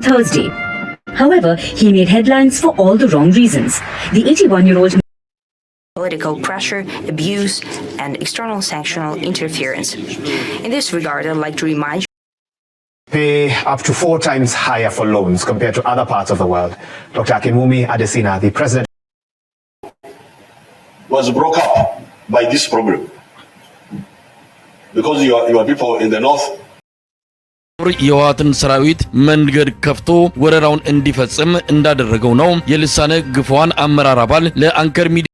Thursday. However, he made headlines for all the wrong reasons. The eighty-one year old political pressure, abuse, and external sanctional interference. In this regard, I'd like to remind pay up to four times higher for loans compared to other parts of the world. Doctor Akinwumi Adesina, the president was broke up by this problem because your, your people in the north የህወሓትን ሰራዊት መንገድ ከፍቶ ወረራውን እንዲፈጽም እንዳደረገው ነው የልሳነ ግፈዋን አመራር አባል ለአንከር ሚዲያ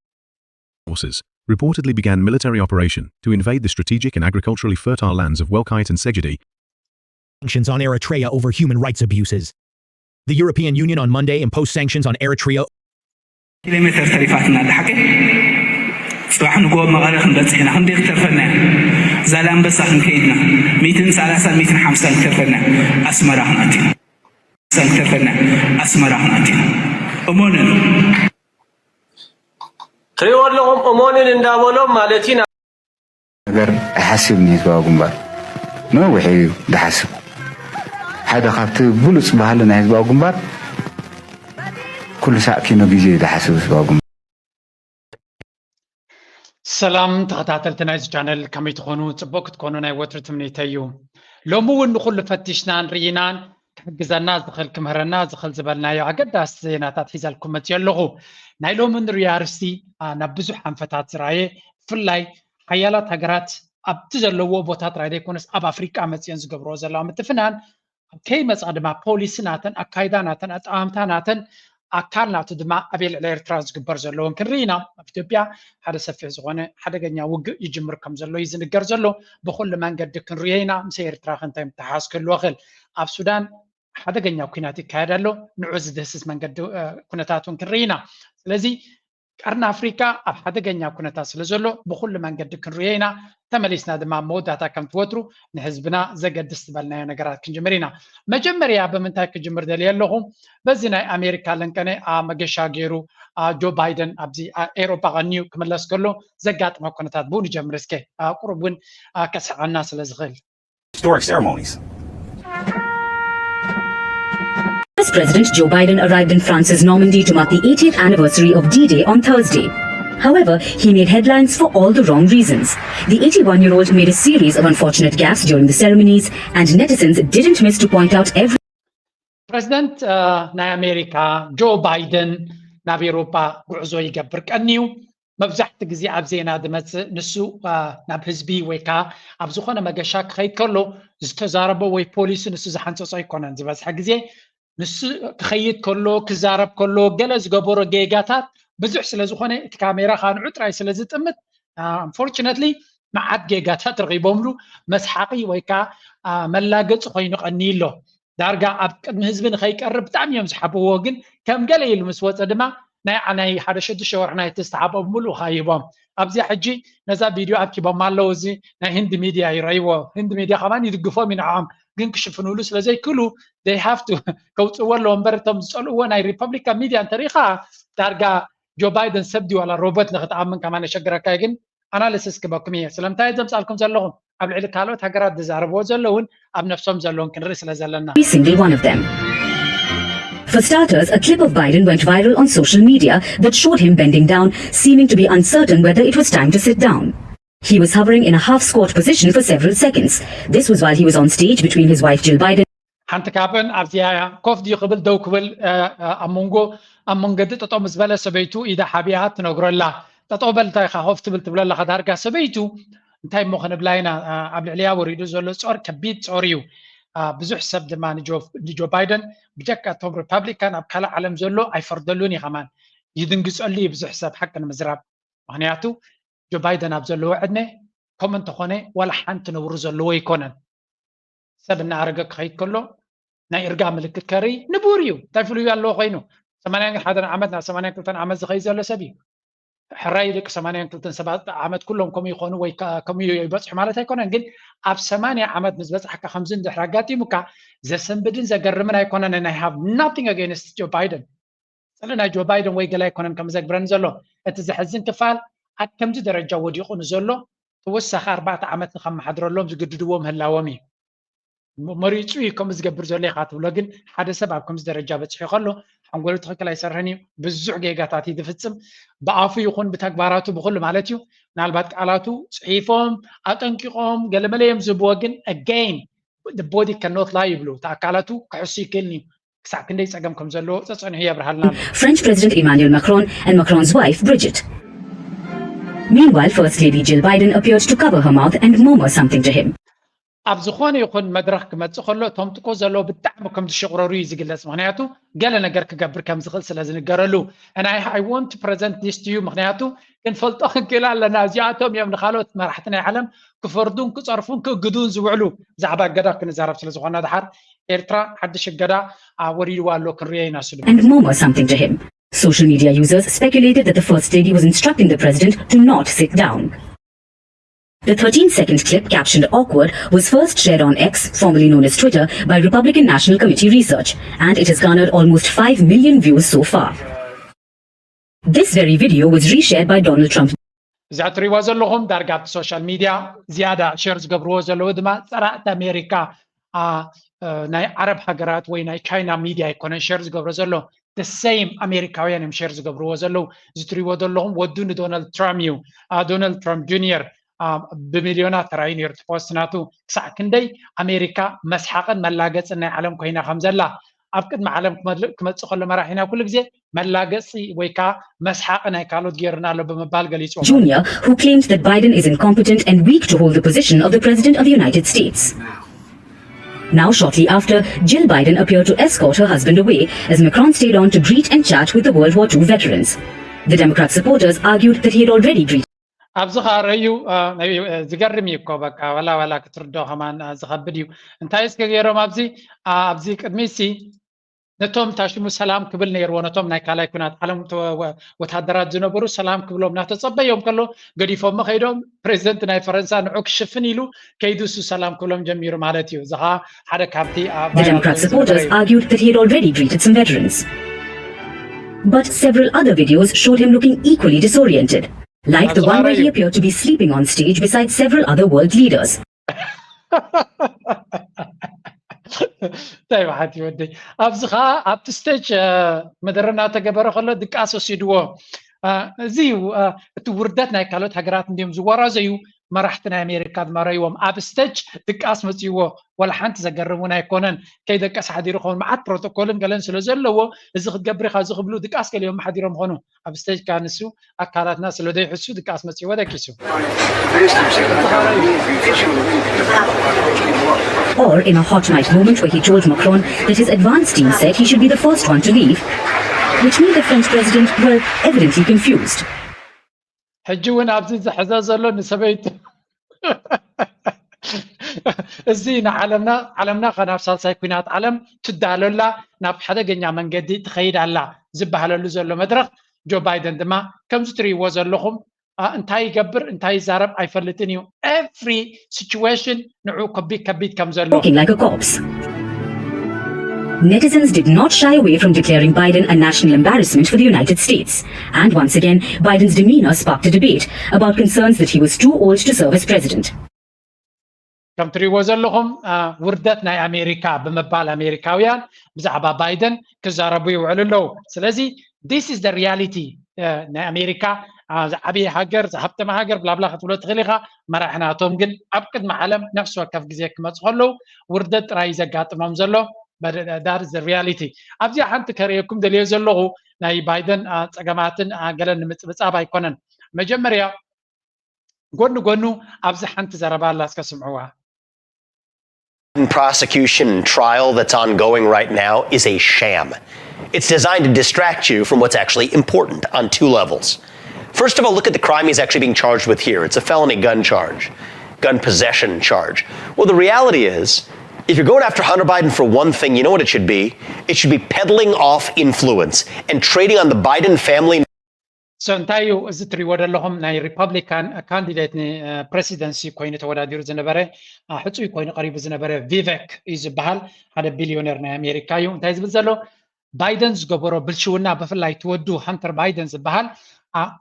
forces reportedly began military operation to invade the strategic and agriculturally fertile lands of Welkite and Segedi. Sanctions on Eritrea over human rights abuses. The European Union on Monday imposed sanctions on Eritrea ኪሎ ሜተር ተሪፋትና ኣላ ሓቀይ። ጽባሕ ንግሆ መቐለ ክንበጽሕ ኢና። ክንደይ ክተርፈና እያ? ዛላንበሳ ክንከይድና ሚእትን ሰላሳን ሚእትን ሓምሳን ክተርፈና እያ። ኣስመራ ክንኣቱ ኢና። ክተርፈና እያ። ኣስመራ ክንኣቱ ኢና። እመኑኒ። ትሪእዎ ኣለኹም እሞንን እንዳበሎም ማለት ኢና። ነገር ኣይሓስብ ንህዝባዊ ግንባር ነዊሕ እዩ ዝሓስብ ሓደ ካብቲ ብሉፅ ባህሊ ናይ ህዝባዊ ግንባር ኩሉ ሳዕ ኪኖ ግዜ እዩ ዝሓስብ ህዝባዊ ግንባር ሰላም ተኸታተልቲ ናይዚ ቻነል ከመይ ትኾኑ? ፅቡቅ ክትኮኑ ናይ ወትሪ ትምኒተይ እዩ። ሎሚ እውን ንኩሉ ፈቲሽናን ርኢናን ክሕግዘና ዝኽእል ክምህረና ዝኽእል ዝበልናዮ ኣገዳሲ ዜናታት ሒዘልኩም መፅዮ ኣለኹ። ናይ ሎሚ ንሪኦ ኣርስቲ ናብ ብዙሕ ኣንፈታት ዝረኣየ ብፍላይ ሓያላት ሃገራት ኣብቲ ዘለዎ ቦታ ጥራይ ዘይኮነስ ኣብ ኣፍሪቃ መፅዮን ዝገብርዎ ዘለዋ ምትፍናን ኣብ ከይመፃ ድማ ፖሊሲ ናተን ኣካይዳ ናተን ኣጠማምታ ናተን ኣካል ናቱ ድማ ኣብ ልዕሊ ኤርትራ ዝግበር ዘለውን ክንርኢ ኢና። ኣብ ኢትዮጵያ ሓደ ሰፊሕ ዝኾነ ሓደገኛ ውግእ ይጅምር ከም ዘሎ እዩ ዝንገር ዘሎ። ብኩሉ መንገዲ ክንርዮ ኢና። ምስ ኤርትራ ከ እንታይ ምትሓሓዝ ክህልዎ ይኽእል? ኣብ ሱዳን ሓደገኛ ኲናት ይካየድ ኣሎ። ንዑ ዝድህስስ መንገዲ ኩነታት እውን ክንርኢ ኢና። ስለዚ ቀርኒ ኣፍሪካ ኣብ ሓደገኛ ኩነታት ስለ ዘሎ ብኩሉ መንገዲ ክንርዮ ኢና። ተመሊስና ድማ መወዳእታ ከምቲ ወትሩ ንህዝብና ዘገድስ ዝበልናዮ ነገራት ክንጅምር ኢና። መጀመርያ ብምንታይ ክጅምር ደልየ ኣለኹ? በዚ ናይ ኣሜሪካ ለንቀነ መገሻ ገይሩ ጆ ባይደን ኣብዚ ኤሮፓ ቀንዩ ክምለስ ከሎ ዘጋጥመ ኩነታት ብኡ ንጀምር እስከ። ቁሩብ እውን ከስሕቐና ስለ ዝኽእል። Historic ceremonies. As President Joe Biden arrived in France's Normandy to mark the eightieth anniversary of D Day on Thursday. However, he made headlines for all the wrong reasons. The eighty-one year old made a series of unfortunate gaffes during the ceremonies, and netizens didn't miss to point out every ፕሬዚደንት ናይ ኣሜሪካ ጆ ባይደን ናብ ኤሮፓ ጉዕዞ ይገብር ቀንዩ። መብዛሕቲ ግዜ ኣብ ዜና ዝመፅእ ንሱ ናብ ህዝቢ ወይ ከዓ ኣብ ዝኾነ መገሻ ክኸይድ ከሎ ዝተዛረቦ ወይ ፖሊሲ ንሱ ዝሓንፀፆ ኣይኮነን። ዝበዝሐ ግዜ ንሱ ክኸይድ ከሎ ክዛረብ ከሎ ገለ ዝገበሮ ጌጋታት ብዙሕ ስለ ዝኾነ እቲ ካሜራ ከዓ ንዑ ጥራይ ስለ ዝጥምት unfortunately መዓት ጌጋታት ረኺቦምሉ መስሓቒ ወይ ከዓ መላገፂ ኮይኑ ቀንዩ ኣሎ። ዳርጋ ኣብ ቅድሚ ህዝቢ ንኸይቀርብ ብጣዕሚ እዮም ዝሓብዎ። ግን ከም ገለ ኢሉ ምስ ወፀ ድማ ናይ ናይ ሓደ ሸዱሽተ ወርሒ ናይ ዝተሓብኦም ሙሉእ ከዓ ይህቦም። ኣብዚኣ ሕጂ ነዛ ቪድዮ ኣኪቦም ኣለዉ። እዚ ናይ ህንዲ ሚድያ ይረእይዎ። ህንዲ ሚድያ ከማን ይድግፎም እዩ ንዕኦም። ግን ክሽፍኑሉ ስለ ዘይክእሉ they have to ከውፅዎ ኣለዎ እምበር እቶም ዝፀልእዎ ናይ ሪፐብሊካን ሚድያ እንተሪኢኻ ዳርጋ ጆ ባይደን ሰብ ድዩ ዋላ ሮቦት ንክትኣምን ከማን የሸግረካ እዩ። ግን ኣናሊሲስ ክበኩም እየ። ስለምንታይ ዘምፃልኩም ዘለኹ ኣብ ልዕሊ ካልኦት ሃገራት ዝዛረብዎ ዘለውን ኣብ ነፍሶም ዘለውን ክንርኢ ስለ ዘለና። Every single one of them. For starters, a clip of Biden went viral on social media that showed him bending down, seeming to be uncertain whether it was time to sit down. He was hovering in a half squat position for several seconds. This was while he was on stage between his wife Jill Biden ሓንቲ ካብን ኣብዚኣ ኮፍ ድዩ ክብል ደው ክብል ኣብ መንጎ ኣብ መንገዲ ጠጠው ምስ በለ ሰበይቱ ኢዳ ሓቢኣ ትነግሮ ኣላ። ጠጠው በል እንታይ ኢኻ ኮፍ ትብል ትብሎ ኣለኻ? ዳርጋ ሰበይቱ እንታይ እሞ ክንብላ ኢና ኣብ ልዕሊያ ወሪዱ ዘሎ ጾር ከቢድ ጾር እዩ። ብዙሕ ሰብ ድማ ንጆ ባይደን ብጀካ እቶም ሪፓብሊካን ኣብ ካልእ ዓለም ዘሎ ኣይፈርደሉን እዩ ከማን ይድንግጸሉ እዩ ብዙሕ ሰብ ሓቂ ንምዝራብ። ምክንያቱ ጆ ባይደን ኣብ ዘለዎ ዕድመ ከምኡ እንተኾነ ዋላ ሓንቲ ነውሪ ዘለዎ ኣይኮነን። ሰብ እናኣረገ ክኸይድ ከሎ ናይ እርጋ ምልክት ከርኢ ንቡር እዩ። እንታይ ፍሉይ ኣለዎ ኮይኑ ሰማንያን ሓደን ዓመት ናብ ሰማንያን ክልተን ዓመት ዝኸይድ ዘሎ ሰብ እዩ። ሕራይ ደቂ ሰማንያን ክልተን ሰባት ዓመት ኩሎም ከምኡ ይኾኑ ወይ ከምኡ ይበፅሑ ማለት ኣይኮነን። ግን ኣብ ሰማንያ ዓመት ምስ በፃሕካ ከምዚ እንድሕር ኣጋጢሙካ ዘሰንብድን ዘገርምን ኣይኮነን። I have nothing against Joe Biden። ስለ ናይ ጆ ባይደን ወይ ገለ ኣይኮነን ከም ዘግብረኒ ዘሎ። እቲ ዘሕዝን ክፋል ኣብ ከምዚ ደረጃ ወዲቑ ንዘሎ ተወሳኺ ኣርባዕተ ዓመት ንኸመሓድረሎም ዝግድድዎ ምህላዎም እዩ። መሪፁ እዩ ከምኡ ዝገብር ዘሎ ኢኻ ትብሎ። ግን ሓደ ሰብ ኣብ ከምዚ ደረጃ በፂሑ ከሎ ሓንጎሉ ትኽክል ኣይሰርሕን እዩ። ብዙሕ ጌጋታት እዩ ዝፍፅም፣ ብኣፉ ይኹን ብተግባራቱ ብኩሉ ማለት እዩ። ምናልባት ቃላቱ ፅሒፎም ኣጠንቂቖም ገለመለ እዮም ዝህብዎ። ግን again the body cannot lie ይብሉ፣ እቲ ኣካላቱ ክሕሱ ይክእልን እዩ። ክሳዕ ክንደይ ፀገም ከም ዘለዎ ፀፀኒሑ የብርሃልና ኣሎ። French President Emmanuel Macron and Macron's wife Brigitte. Meanwhile, First Lady Jill Biden appeared to cover her mouth and murmur something to him. ኣብ ዝኾነ ይኹን መድረኽ ክመፅእ ከሎ እቶም ጥቁ ዘለዎ ብጣዕሚ ከም ዝሽቕረሩ እዩ ዝግለፅ። ምክንያቱ ገለ ነገር ክገብር ከም ዝኽእል ስለ ዝንገረሉ። And I, I want to present this to you፣ ምክንያቱ ክንፈልጦ ክንክእል ኣለና። እዚኣቶም እዮም ንካልኦት መራሕቲ ናይ ዓለም ክፈርዱን ክፀርፉን ክእግዱን ዝውዕሉ። ብዛዕባ እገዳ ክንዛረብ ስለ ዝኾና ድሓር ኤርትራ ሓድሽ እገዳ ወሪድዋ ኣሎ ክንሪኦ ኢና። ስሉ And murmur something to him. Social media users speculated that the First Lady was instructing the president to not sit down. The thirteen second clip captioned awkward was first shared on X, formerly known as Twitter, by Republican National Committee research, and it has garnered almost five million views so far. This very video was reshared by Donald Trump. እዚኣ ትሪእዋ ዘለኹም ዳርጋ ኣብቲ ሶሻል ሚድያ ዝያዳ ሸር ዝገብርዎ ዘለዉ ድማ ፀላእቲ ኣሜሪካ፣ አ፣ እ፣ ናይ ዓረብ ሃገራት ወይ ናይ ቻይና ሚድያ ኣይኮነን ሸር ዝገብሮ ዘሎ። The same ኣሜሪካውያን እዮም ሸር ዝገብርዎ ዘለዉ። እዚ ትሪእዎ ዘለኹም ወዱ ንዶናልድ ትራምፕ እዩ። አ፣ ዶናልድ ትራምፕ ጁኒየር፣ አ፣ ብሚልዮናት ተራእዩ ነይሩ እቲ ፖስት ናቱ። ክሳዕ ክንደይ ኣሜሪካ መስሓቕን መላገፅን ናይ ዓለም ኮይና ከም ዘላ፣ ኣብ ቅድሚ ዓለም ክመልእ ክመፅእ ከሎ መራሒና ኩሉ ግዜ መላገፂ ወይ ከዓ መስሓቂ ናይ ካልኦት ገይሩና ኣሎ ብምባል ገሊፅዎ። Junior, who claimed that Biden is incompetent and weak to hold the position of the President of the United States. Now, shortly after, Jill Biden appeared to escort her husband away as Macron stayed on to greet and chat with the World War Two veterans. The Democrat supporters argued that he had already greeted. ኣብዚ ከዓ ረዩ፣ አ፣ ናይ፣ አ፣ ዝገርም እዩ እኮ በቃ፣ ዋላ ዋላ ክትርዶ ከማን፣ አ፣ ዝኸብድ እዩ። እንታይ እስከ ገይሮም ኣብዚ፣ አ፣ ኣብዚ ቅድሚ ሲ ነቶም ታሽሙ ሰላም ክብል ነይርዎ፣ ነቶም ናይ ካልኣይ ኩናት ዓለም ወ-፣ ወ-፣ ወታደራት ዝነበሩ ሰላም ክብሎም እናተጸበዮም ከሎ ገዲፎም ከይዶም፣ ፕሬዚደንት ናይ ፈረንሳ ንዑ ክሽፍን ኢሉ ከይዱ እሱ ሰላም ክብሎም ጀሚሩ ማለት እዩ። እዚ ከዓ ሓደ ካብቲ ኣብ The Democrat supporters argued that he had already greeted some veterans. But several other videos showed him looking equally disoriented, like the one where he appeared to be sleeping on stage beside several other world leaders. እንታይ በሓት ወደይ። ኣብዚ ከዓ ኣብቲ ስቴጅ፣ አ፣ መደረ እናተገበረ ከሎ ድቃስ ወሲድዎ። አ፣ እዚ እዩ፣ አ፣ እቲ ውርደት ናይ ካልኦት ሃገራት እንዲዮም ዝወራዘዩ። መራሕቲ ናይ ኣሜሪካ ድማ ረይዎም ኣብ ስቴጅ ድቃስ መፅይዎ። ወላ ሓንቲ ዘገርም እውን ኣይኮነን። ከይደቀስ ሓዲሩ ከውን መዓት ፕሮቶኮልን ገለን ስለ ዘለዎ እዚ ክትገብር ኢኻ እዚ ክብሉ ድቃስ ገሊኦም ሓዲሮም ኾኑ። ኣብ ስቴጅ ከዓ ንሱ ኣካላትና ስለ ዘይሕሱ ድቃስ መፅይዎ ደቂሱ። Or in a hot mic moment where he told Macron that his advance team said he should be the first one to leave, which made the French president, well, evidently confused. ሕጂ እውን ኣብዚ ዝሕዘ ዘሎ ንሰበይቱ እዚ ንዓለምና፣ ዓለምና ከ ናብ ሳልሳይ ኩናት ዓለም ትዳለላ ናብ ሓደገኛ መንገዲ ትኸይድ ኣላ ዝበሃለሉ ዘሎ መድረኽ ጆ ባይደን ድማ ከምዚ ትርእይዎ ዘለኹም፣ አ፣ እንታይ ይገብር እንታይ ይዛረብ ኣይፈልጥን እዩ። Every situation ንዑ ከቢድ ከቢድ ከም ዘሎ። Talking like a corpse. Netizens did not shy away from declaring Biden a national embarrassment for the United States. And once again, Biden's demeanor sparked a debate about concerns that he was too old to serve as president. ከም ትሪእዎ ዘለኹም፣ አ፣ ውርደት ናይ ኣሜሪካ ብምባል ኣሜሪካውያን ብዛዕባ ባይደን ክዛረቡ ይውዕሉ ኣለዉ። ስለዚ this is the reality፣ አ፣ ናይ ኣሜሪካ፣ አ፣ ዝዓበየ ሃገር፣ ዝሃብተመ ሃገር ብላብላ ክትብሎ ትኽእል ኢኻ። መራሒ ናቶም ግን ኣብ ቅድሚ ዓለም ነፍሲ ወከፍ ግዜ ክመፁ ከለዉ ውርደት ጥራይ እዩ ዘጋጥሞም ዘሎ። But that is the reality። ኣብዚኣ ሓንቲ ከርእየኩም ደልየ ዘለኹ ናይ ባይደን፣ አ፣ ፀገማትን፣ አ፣ ገለን ንምፅብፃብ ኣይኮነን። መጀመርያ ጎኒ ጎኑ ኣብዚ ሓንቲ ዘረባ ኣላ፣ እስከ ስምዕዋ። Prosecution trial that's ongoing right now is a sham. It's designed to distract you from what's actually important on two levels. First of all, look at the crime he's actually being charged with here. It's a felony gun charge, gun possession charge. Well, the reality is, if you're going after Hunter Biden for one thing, you know what it should be? It should be peddling off influence and trading on the Biden family. So እንታይ እዩ እዚ ትሪእዎ ዘለኹም? ናይ ሪፐብሊካን ካንዲዴት ንፕሬሲደንሲ ኮይኑ ተወዳዲሩ ዝነበረ፣ አ፣ ሕፁይ ኮይኑ ቀሪቡ ዝነበረ ቪቨክ እዩ ዝበሃል፣ ሓደ ቢልዮነር ናይ ኣሜሪካ እዩ። እንታይ ዝብል ዘሎ? ባይደን ዝገበሮ ብልሽውና፣ ብፍላይ ትወዱ ሃንተር ባይደን ዝበሃል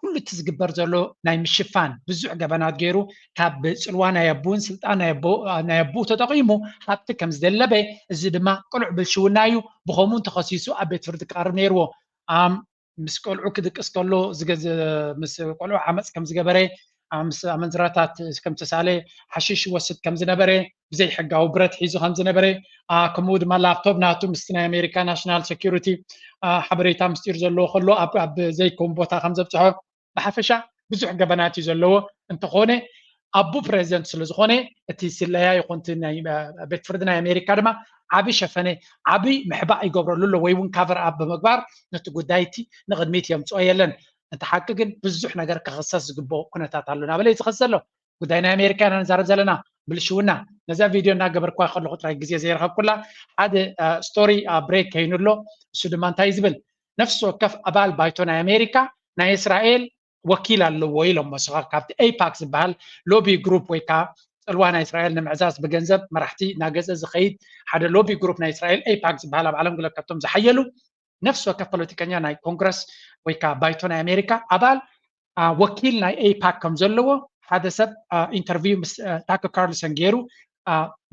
ኩሉ እቲ ዝግበር ዘሎ ናይ ምሽፋን ብዙሕ ገበናት ገይሩ ካብ ጽልዋ ናይ ኣቡን ስልጣን ናይ ኣቦኡ ተጠቒሙ ሃብቲ ከም ዝደለበ፣ እዚ ድማ ቅሉዕ ብልሽውና እዩ። ብኸምኡ እንተኸሲሱ ኣብ ቤት ፍርዲ ክቐርብ ነይርዎ። ምስ ቆልዑ ክድቅስ ከሎ ምስ ቆልዑ ዓመፅ ከም ዝገበረ፣ ምስ ኣመንዝራታት ከም ተሳለ፣ ሓሽሽ ወስድ ከም ዝነበረ፣ ብዘይ ሕጋዊ ብረት ሒዙ ከም ዝነበረ፣ ከምኡ ድማ ላፕቶፕ ናቱ ምስቲ ናይ ኣሜሪካ ናሽናል ሴኩሪቲ ሓበሬታ ምስጢር ዘለዎ ከሎ ኣብ ዘይከውን ቦታ ከም ዘብፅሖ፣ ብሓፈሻ ብዙሕ ገበናት እዩ ዘለዎ። እንተኾነ ኣቡ ፕሬዚደንት ስለዝኾነ እቲ ስለያ ይኹን እቲ ናይ ቤት ፍርዲ ናይ ኣሜሪካ ድማ ዓቢ ሸፈነ፣ ዓቢ ምሕባእ ይገብረሉ ኣሎ ወይ እውን ካቨር ኣፕ ብምግባር ነቲ ጉዳይ እቲ ንቕድሚት የምፅኦ የለን። እቲ ሓቂ ግን ብዙሕ ነገር ክኽሰስ ዝግብኦ ኩነታት ኣሎ እናበለ እዩ ዝኸስ ዘሎ። ጉዳይ ናይ ኣሜሪካ ኢና ንዛረብ ዘለና፣ ብልሽውና። ነዛ ቪድዮ እናገበርኳ ከለኹ ጥራይ ግዜ ዘይረኸብኩላ ሓደ ስቶሪ ብሬክ ከይኑ ኣሎ። እሱ ድማ እንታይ ዝብል፣ ነፍሲ ወከፍ ኣባል ባይቶ ናይ ኣሜሪካ ናይ እስራኤል ወኪል ኣለዎ ኢሎም መስኻ ካብቲ ኤይፓክ ዝበሃል ሎቢ ግሩፕ ወይ ከዓ ፅልዋ ናይ እስራኤል ንምዕዛዝ ብገንዘብ መራሕቲ እናገዘ ዝኸይድ ሓደ ሎቢ ግሩፕ ናይ እስራኤል ኤይፓክ ዝበሃል ኣብ ዓለም ግለ ካብቶም ዝሓየሉ ነፍሲ ወከፍ ፖለቲከኛ ናይ ኮንግረስ ወይ ከዓ ባይቶ ናይ ኣሜሪካ ኣባል ወኪል ናይ ኤይፓክ ከም ዘለዎ ሓደ ሰብ ኢንተርቪው ምስ ታከር ካርልሰን ገይሩ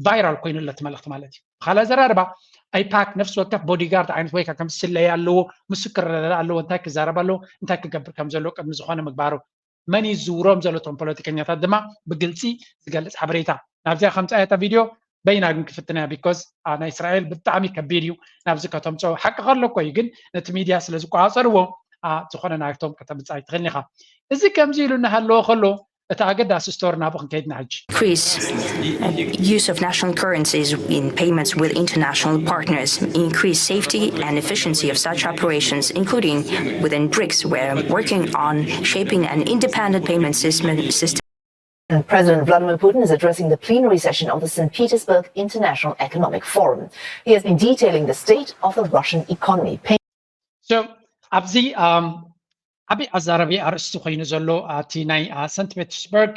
ቫይራል ኮይኑ ኣሎ እቲ መልእኽቲ ማለት እዩ። ብካልእ ኣዘራርባ ኣይፓክ ነፍሲ ወከፍ ቦዲጋርድ ዓይነት ወይ ከም ስለያ ኣለዎ፣ ምስክር ኣለዎ፣ እንታይ ክዛረብ ኣለዎ፣ እንታይ ክገብር ከም ዘለዎ ቅድሚ ዝኾነ ምግባሩ መን እዩ ዝዝውሮም ዘሎ እቶም ፖለቲከኛታት ድማ ብግልፂ ዝገልፅ ሓበሬታ ናብዚኣ ከምፃ እታ ቪድዮ በይና ግን ክፍትና ቢኮዝ ናይ እስራኤል ብጣዕሚ ከቢድ እዩ ናብዚ ከተምፅኦ ሓቂ ከሎ እኮ እዩ ግን ነቲ ሚድያ ስለ ዝቆፃፀርዎ ዝኾነ ናይቶም ከተምፃ ይትኽእል ኢኻ። እዚ ከምዚ ኢሉ እናሃለዎ ከሎ እቲ ኣገዳሲ ስቶሪ ናብኡ ክንከይድና ሕጂ። Increase use of national currencies in payments with international partners, increase safety and efficiency of such operations, including within BRICS, where working on shaping an independent payment system. President Vladimir Putin is addressing the plenary session of the Saint Petersburg International Economic Forum. He has been detailing the state of the Russian economy. ኣብዚ ዓብዪ ኣዛረቢ ኣርእስቲ ኮይኑ ዘሎ ኣብቲ ናይ ሰንት ፔተርስበርግ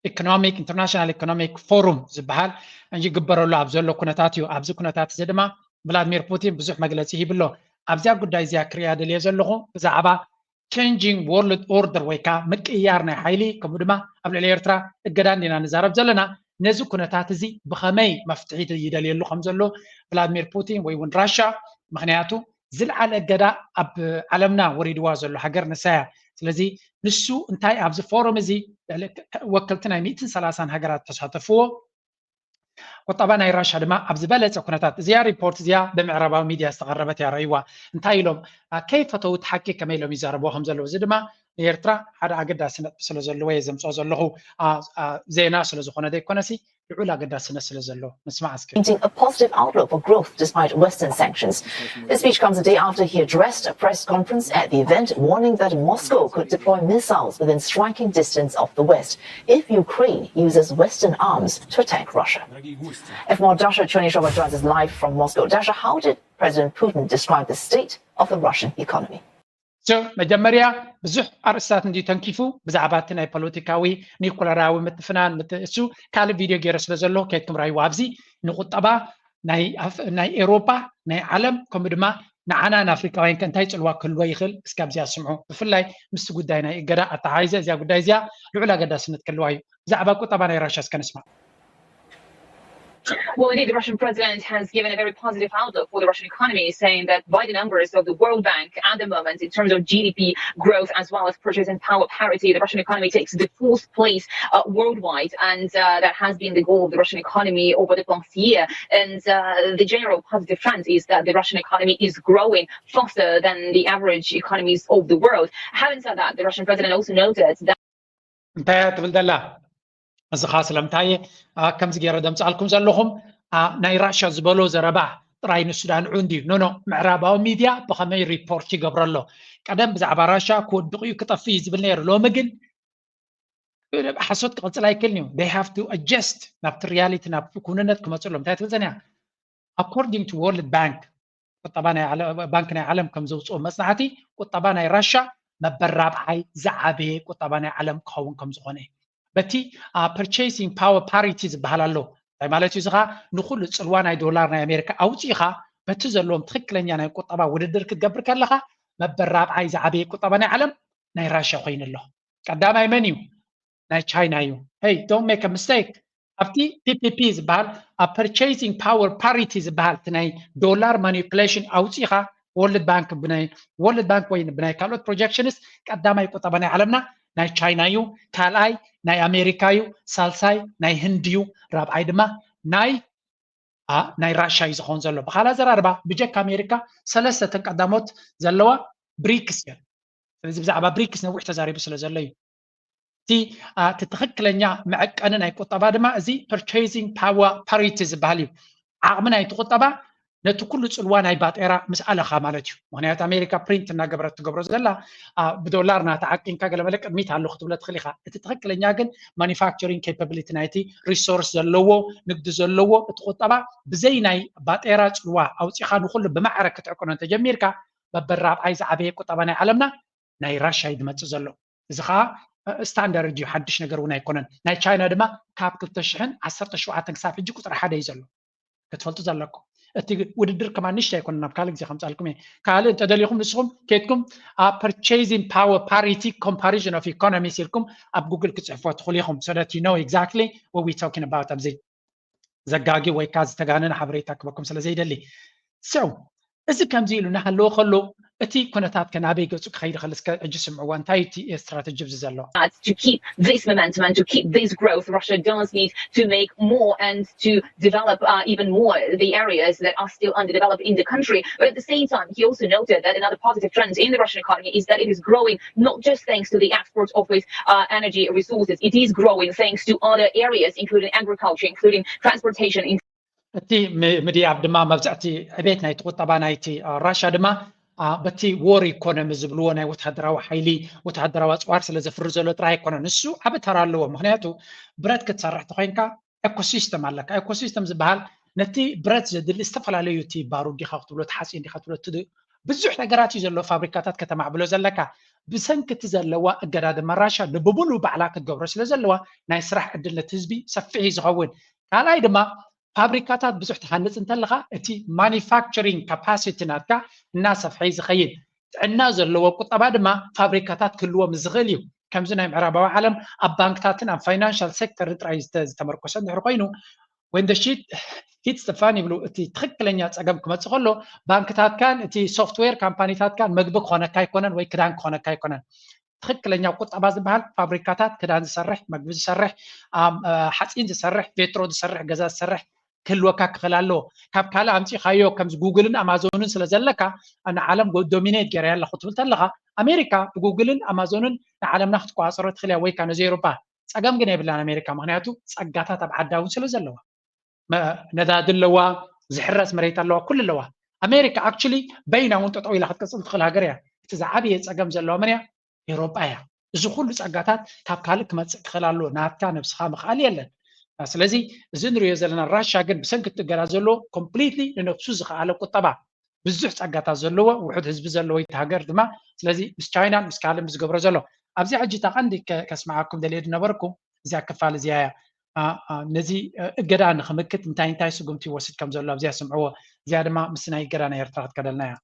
ኢኮኖሚክ ኢንተርናሽናል ኢኮኖሚክ ፎሩም ዝበሃል ይግበረሉ ኣብ ዘሎ ኩነታት እዩ። ኣብዚ ኩነታት እዚ ድማ ቭላድሚር ፑቲን ብዙሕ መግለፂ ሂብሎ። ኣብዚኣ ጉዳይ እዚኣ ክሪኣ ደልየ ዘለኹ ብዛዕባ ቸንጂንግ ወርልድ ኦርደር ወይ ከዓ ምቅያር ናይ ሓይሊ ከምኡ ድማ ኣብ ልዕሊ ኤርትራ እገዳ እንዲና ንዛረብ ዘለና። ነዚ ኩነታት እዚ ብኸመይ መፍትሒ ይደልየሉ ከም ዘሎ ቭላድሚር ፑቲን ወይ እውን ራሻ፣ ምክንያቱ ዝለዓለ እገዳ ኣብ ዓለምና ወሪድዋ ዘሎ ሃገር ንሳ እያ። ስለዚ ንሱ እንታይ ኣብዚ ፎረም እዚ ወከልቲ ናይ ሚእትን ሰላሳን ሃገራት ተሳተፍዎ። ቁጠባ ናይ ራሻ ድማ ኣብ ዝበለፀ ኩነታት እዚኣ ሪፖርት እዚኣ ብምዕራባዊ ሚድያ ዝተቐረበት እያ ረእይዋ እንታይ ኢሎም ከይፈተው እቲ ሓቂ ከመይ ኢሎም ይዛረብዎ ከም ዘለዉ እዚ ድማ ንኤርትራ ሓደ ኣገዳሲ ነጥቢ ስለ ዘለዎ እየ ዘምፅኦ ዘለኹ። ዜና ስለ ዝኾነ ዘይኮነሲ ልዑል ኣገዳስነት ስለ ዘለዎ ንስማዕ እስኪ። A positive outlook for growth despite Western sanctions. The speech comes a day after he addressed a press conference at the event, warning that Moscow could deploy missiles within striking distance of the West if Ukraine uses Western arms to attack Russia. F more Dasha Chonyshova joins us live from Moscow. Dasha, how did President Putin describe the state of the Russian economy? መጀመርያ ብዙሕ ኣርእስታት እንዲ ተንኪፉ ብዛዕባ እቲ ናይ ፖለቲካዊ ኒኩለራዊ ምትፍናን እሱ ካልእ ቪድዮ ገይረ ስለ ዘሎ ከይትምራይዎ ኣብዚ ንቁጠባ ናይ ኤሮፓ ናይ ዓለም ከምኡ ድማ ንዓና ንኣፍሪካውያን ከ እንታይ ፅልዋ ክህልዎ ይኽእል? እስኪ ኣብዚኣ ስምዑ። ብፍላይ ምስቲ ጉዳይ ናይ እገዳ ኣተሓሒዘ እዚኣ ጉዳይ እዚኣ ልዑል ኣገዳስነት ክህልዋ እዩ። ብዛዕባ ቁጠባ ናይ ራሻ እስከ ንስማዕ። Well, indeed, the Russian president has given a very positive outlook for the Russian economy, saying that by the numbers of the World Bank at the moment, in terms of G D P growth as well as purchasing power parity, the Russian economy takes the fourth place uh, worldwide, and uh, that has been the goal of the Russian economy over the past year. And uh, the general positive trend is that the Russian economy is growing faster than the average economies of the world. Having said that, the Russian president also noted that እንታይ እያ ትብል ዘላ? እዚ ኸዓ ስለምንታይ ከምዚ ገይረ ደምፅኣልኩም ዘለኹም? ናይ ራሻ ዝበሎ ዘረባ ጥራይ ንሱ ዳንዑ እንድዩ። ኖኖ፣ ምዕራባዊ ሚድያ ብኸመይ ሪፖርት ይገብሮ ኣሎ? ቀደም ብዛዕባ ራሻ ክወድቕ እዩ ክጠፍእ እዩ ዝብል ነይሩ። ሎሚ ግን ሓሶት ክቕፅል ኣይክእልን እዩ። They have to adjust ናብቲ ሪያሊቲ ናብ ኩንነት ክመፅሎም እንታይ ትብል ዘንያ? According to World Bank ቁጠባ ናይ ባንክ ናይ ዓለም ከም ዘውፅኦ መፅናዕቲ ቁጠባ ናይ ራሻ መበል ራብዓይ ዝዓበየ ቁጠባ ናይ ዓለም ክኸውን ከም ዝኾነ በቲ purchasing power parity ዝበሃል ኣሎ። እንታይ ማለት እዩ? እዚ ኸዓ ንኩሉ ፅልዋ ናይ ዶላር ናይ ኣሜሪካ ኣውፂእኻ በቲ ዘለዎም ትኽክለኛ ናይ ቁጠባ ውድድር ክትገብር ከለኻ መበል ራብዓይ ዝዓበየ ቁጠባ ናይ ዓለም ናይ ራሽያ ኮይኑ ኣሎ። ቀዳማይ መን እዩ? ናይ ቻይና እዩ። Hey, don't make a mistake። ኣብቲ P P P ዝበሃል ኣብ purchasing power parity ዝበሃል እቲ ናይ ዶላር manipulation ኣውፂኻ ወርልድ ባንክ ብናይ ወርልድ ባንክ ወይ ብናይ ካልኦት projections ቀዳማይ ቁጠባ ናይ ዓለምና ናይ ቻይና እዩ፣ ካልኣይ ናይ ኣሜሪካ እዩ፣ ሳልሳይ ናይ ህንድ እዩ፣ ራብዓይ ድማ ናይ ናይ ራሻ እዩ ዝኸውን ዘሎ። ብካልእ ኣዘራርባ ብጀካ ኣሜሪካ ሰለስተ ተን ቀዳሞት ዘለዋ ብሪክስ እየን። ስለዚ ብዛዕባ ብሪክስ ነዊሕ ተዛሪቡ ስለ ዘሎ እዩ። እቲ እቲ ትኽክለኛ መዐቀኒ ናይ ቁጠባ ድማ እዚ purchasing power parity ዝበሃል እዩ። ዓቕሚ ናይቲ ቁጠባ ነቲ ኩሉ ፅልዋ ናይ ባጤራ ምስ ኣለኻ ማለት እዩ። ምክንያቱ ኣሜሪካ ፕሪንት እናገበረት ትገብሮ ዘላ ብዶላር ናተዓቂንካ ገለመለ ቅድሚት ኣሎ ክትብሎ ትኽእል ኢኻ። እቲ ትኽክለኛ ግን ማኒፋክቸሪንግ ኬፓብሊቲ ናይቲ ሪሶርስ ዘለዎ ንግዲ ዘለዎ እቲ ቁጠባ ብዘይ ናይ ባጤራ ፅልዋ ኣውፂኻ ንኩሉ ብማዕረ ክትዕቅኖ እንተጀሚርካ በበል ራብዓይ ዝዓበየ ቁጠባ ናይ ዓለምና ናይ ራሻ እዩ ዝመፅእ ዘሎ። እዚ ከዓ ስታንዳርድ እዩ፣ ሓድሽ ነገር እውን ኣይኮነን። ናይ ቻይና ድማ ካብ ክልተ ሽሕን ዓሰርተ ሸውዓተን ክሳብ ሕጂ ቁፅሪ ሓደ እዩ ዘሎ። ክትፈልጡ ዘለኩም። እቲ ውድድር ከማን ንሽት ኣይኮነን፣ ናብ ካልእ ግዜ ከምፃልኩም እየ። ካልእ እንተደሊኹም ንስኹም ኬድኩም ኣብ purchasing power parity comparison of economies ኢልኩም ኣብ ጉግል ክፅሕፎ ትኽእሉ ኢኹም። So that you know exactly what we talking about ኣብዚ ዘጋጊ ወይ ከዓ ዝተጋነነ ሓበሬታ ክበኩም ስለ ዘይደሊ። So እዚ ከምዚ ኢሉ እናሃለወ ከሎ እቲ ኩነታት ከ ናበይ ገፁ ክኸይድ ይኽእል? እስከ ሕጂ ስምዕዎ፣ እንታይ እቲ ስትራተጂ ኣብዚ ዘሎ? To keep this momentum and to keep this growth, Russia does need to make more and to develop uh, even more the areas that are still underdeveloped in the country. But at the same time, he also noted that another positive trend in the Russian economy is that it is growing not just thanks to the export of its uh, energy resources. It is growing thanks to other areas, including agriculture, including transportation, እቲ ምድያብ ድማ መብዛሕቲ ዕቤት ናይቲ ቁጠባ ናይቲ ራሻ ድማ በቲ ዎር ኢኮኖሚ ዝብልዎ ናይ ወታደራዊ ሓይሊ፣ ወታደራዊ ኣፅዋር ስለ ዘፍሪ ዘሎ ጥራይ ኣይኮነን። ንሱ ዓቢ ተራ ኣለዎ። ምክንያቱ ብረት ክትሰርሕ ተኮይንካ ኤኮሲስተም ኣለካ። ኤኮሲስተም ዝበሃል ነቲ ብረት ዘድሊ ዝተፈላለዩ፣ እቲ ባሩድ ዲካ ክትብሎ፣ እቲ ሓፂን ዲካ ክትብሎ፣ ብዙሕ ነገራት እዩ ዘለዎ። ፋብሪካታት ከተማዕብሎ ዘለካ። ብሰንኪ እቲ ዘለዋ እገዳ ድማ ራሻ ንብሙሉ ባዕላ ክትገብሮ ስለ ዘለዋ ናይ ስራሕ ዕድል ነቲ ህዝቢ ሰፊሕ እዩ ዝኸውን። ካልኣይ ድማ ፋብሪካታት ብዙሕ ትሃንፅ እንተለካ እቲ ማኒፋክቸሪንግ ካፓሲቲ ናትካ እናሰፍሐ እዩ ዝኸይድ። ጥዕና ዘለዎ ቁጠባ ድማ ፋብሪካታት ክህልዎ ምስ ዝኽእል እዩ። ከምዚ ናይ ምዕራባዊ ዓለም ኣብ ባንክታትን ኣብ ፋይናንሻል ሴክተርን ጥራይ ዝተመርኮሰ እንድሕር ኮይኑ፣ when the shit hits the fan ይብሉ። እቲ ትኽክለኛ ፀገም ክመፅእ ከሎ ባንክታትካን እቲ ሶፍትዌር ካምፓኒታትካን መግቢ ክኾነካ ኣይኮነን ወይ ክዳን ክኾነካ ኣይኮነን። ትኽክለኛ ቁጠባ ዝበሃል ፋብሪካታት፣ ክዳን ዝሰርሕ፣ መግቢ ዝሰርሕ፣ ሓፂን ዝሰርሕ፣ ቬትሮ ዝሰርሕ፣ ገዛ ዝሰርሕ ክህልወካ ክኽእል ኣለዎ። ካብ ካልእ ኣምፂኻዮ ከምዚ ጉግልን ኣማዞንን ስለ ዘለካ ንዓለም ዶሚኔት ገይረያ ኣለኹ ትብል ተለኻ ኣሜሪካ ብጉግልን ኣማዞንን ንዓለምና ክትቆፃፀሮ ትኽእል እያ ወይ ከዓ ነዚ ኤውሮጳ። ፀገም ግን የብላን ኣሜሪካ፣ ምክንያቱ ፀጋታት ኣብ ዓዳ እውን ስለ ዘለዋ ነዳዲ ኣለዋ፣ ዝሕረስ መሬት ኣለዋ፣ ኩሉ ኣለዋ። ኣሜሪካ ኣክቹሊ በይና እውን ጠጠው ኢላ ክትቅፅል ትኽእል ሃገር እያ። እቲ ዝዓበየ ፀገም ዘለዋ መን እያ? ኤውሮጳ እያ። እዚ ኩሉ ፀጋታት ካብ ካልእ ክመፅእ ክኽእል ኣለዎ። ናትካ ነብስኻ ምኽኣል የለን። ስለዚ እዚ ንሪኦ ዘለና ራሻ ግን ብሰንኪ እቲ እገዳ ዘለዎ ኮምፕሊትሊ ንነብሱ ዝኸኣለ ቁጠባ ብዙሕ ፀጋታት ዘለዎ ውሑድ ህዝቢ ዘለዎ እቲ ሃገር ድማ ስለዚ ምስ ቻይናን ምስ ካልእን ዝገብሮ ዘሎ ኣብዚ ሕጂ እታ ቀንዲ ከስምዓኩም ደልየ ዝነበርኩ እዚኣ ክፋል እዚኣ እያ። ነዚ እገዳ ንክምክት እንታይ እንታይ ስጉምቲ ይወስድ ከም ዘሎ ኣብዚኣ ስምዕዎ። እዚኣ ድማ ምስ ናይ እገዳ ናይ ኤርትራ ክትከደልና እያ።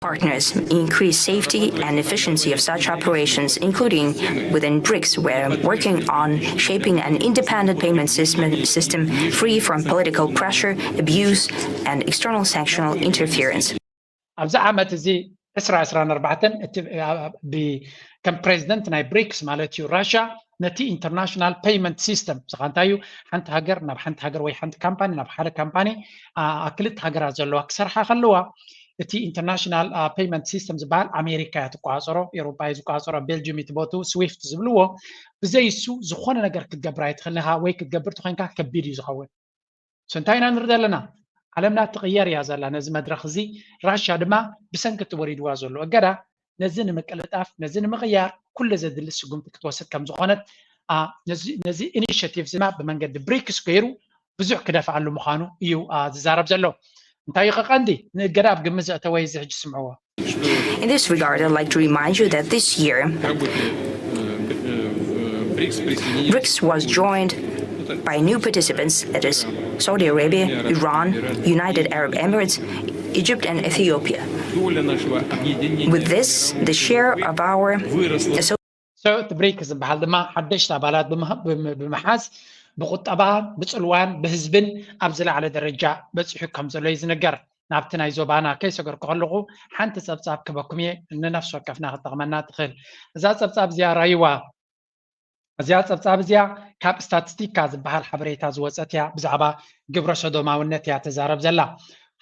Partners increase safety and efficiency of such operations, including within BRICS, where working on shaping an independent payment system, system free from political pressure, abuse, and external sanctional interference. ኣብዚ ዓመት እዚ ዕስራ ዕስራን ኣርባዕተን እቲ ከም ፕሬዚደንት ናይ ብሪክስ ማለት እዩ ራሽያ ነቲ ኢንተርናሽናል ፔይመንት ሲስተም ዝኻ እንታይ እዩ ሓንቲ ሃገር ናብ ሓንቲ ሃገር ወይ ሓንቲ ካምፓኒ ናብ ሓደ ካምፓኒ ኣብ ክልተ ሃገራት ዘለዋ ክሰርሓ ከለዋ እቲ ኢንተርናሽናል ፔይመንት ሲስተም ዝበሃል ኣሜሪካ እያ ትቆፃፀሮ፣ ኤውሮጳ እዩ ዝቆፃፀሮ፣ ቤልጅም እዩ ትቦቱ ስዊፍት ዝብልዎ። ብዘይ እሱ ዝኾነ ነገር ክትገብር ኣይትኽእልን ኢኻ ወይ ክትገብር ተኾይንካ ከቢድ እዩ ዝኸውን። So እንታይ ኢና ንርኢ ዘለና? ዓለምና ትቕየር እያ ዘላ ነዚ መድረኽ እዚ። ራሽያ ድማ ብሰንኪ እቲ ወሪድዋ ዘሎ እገዳ ነዚ ንምቅልጣፍ ነዚ ንምቕያር ኩሉ ዘድሊ ስጉምቲ ክትወስድ ከም ዝኾነት ነዚ ኢኒሽቲቭ ድማ ብመንገዲ ብሪክስ ገይሩ ብዙሕ ክደፍኣሉ ምዃኑ እዩ ዝዛረብ ዘሎ። እንታይ እዩ ቀንዲ ንእገዳ ኣብ ግምት ዘእተወ እዚ ሕጂ ስምዕዎ። In this regard, I'd like to remind you that this year, BRICS was joined by new participants, that is, Saudi Arabia, Iran, United Arab Emirates, Egypt, and Ethiopia. With this, the share of our እቲ ብሪክስ ዝበሃል ድማ ሓደሽቲ ኣባላት ብምሓዝ ብቁጠባ፣ ብፅልዋን ብህዝብን ኣብ ዝለዓለ ደረጃ በፂሑ ከም ዘሎ እዩ ዝንገር። ናብቲ ናይ ዞባና ከይሰገርኩ ከለኹ ሓንቲ ፀብፃብ ክበኩም እየ፣ ንነፍሲ ወከፍና ክትጠቕመና ትኽእል። እዛ ፀብፃብ እዚኣ ራይዋ እዚኣ ፀብፃብ እዚኣ ካብ ስታቲስቲካ ዝበሃል ሓበሬታ ዝወፀት እያ። ብዛዕባ ግብረ ሰዶማውነት እያ ተዛረብ ዘላ።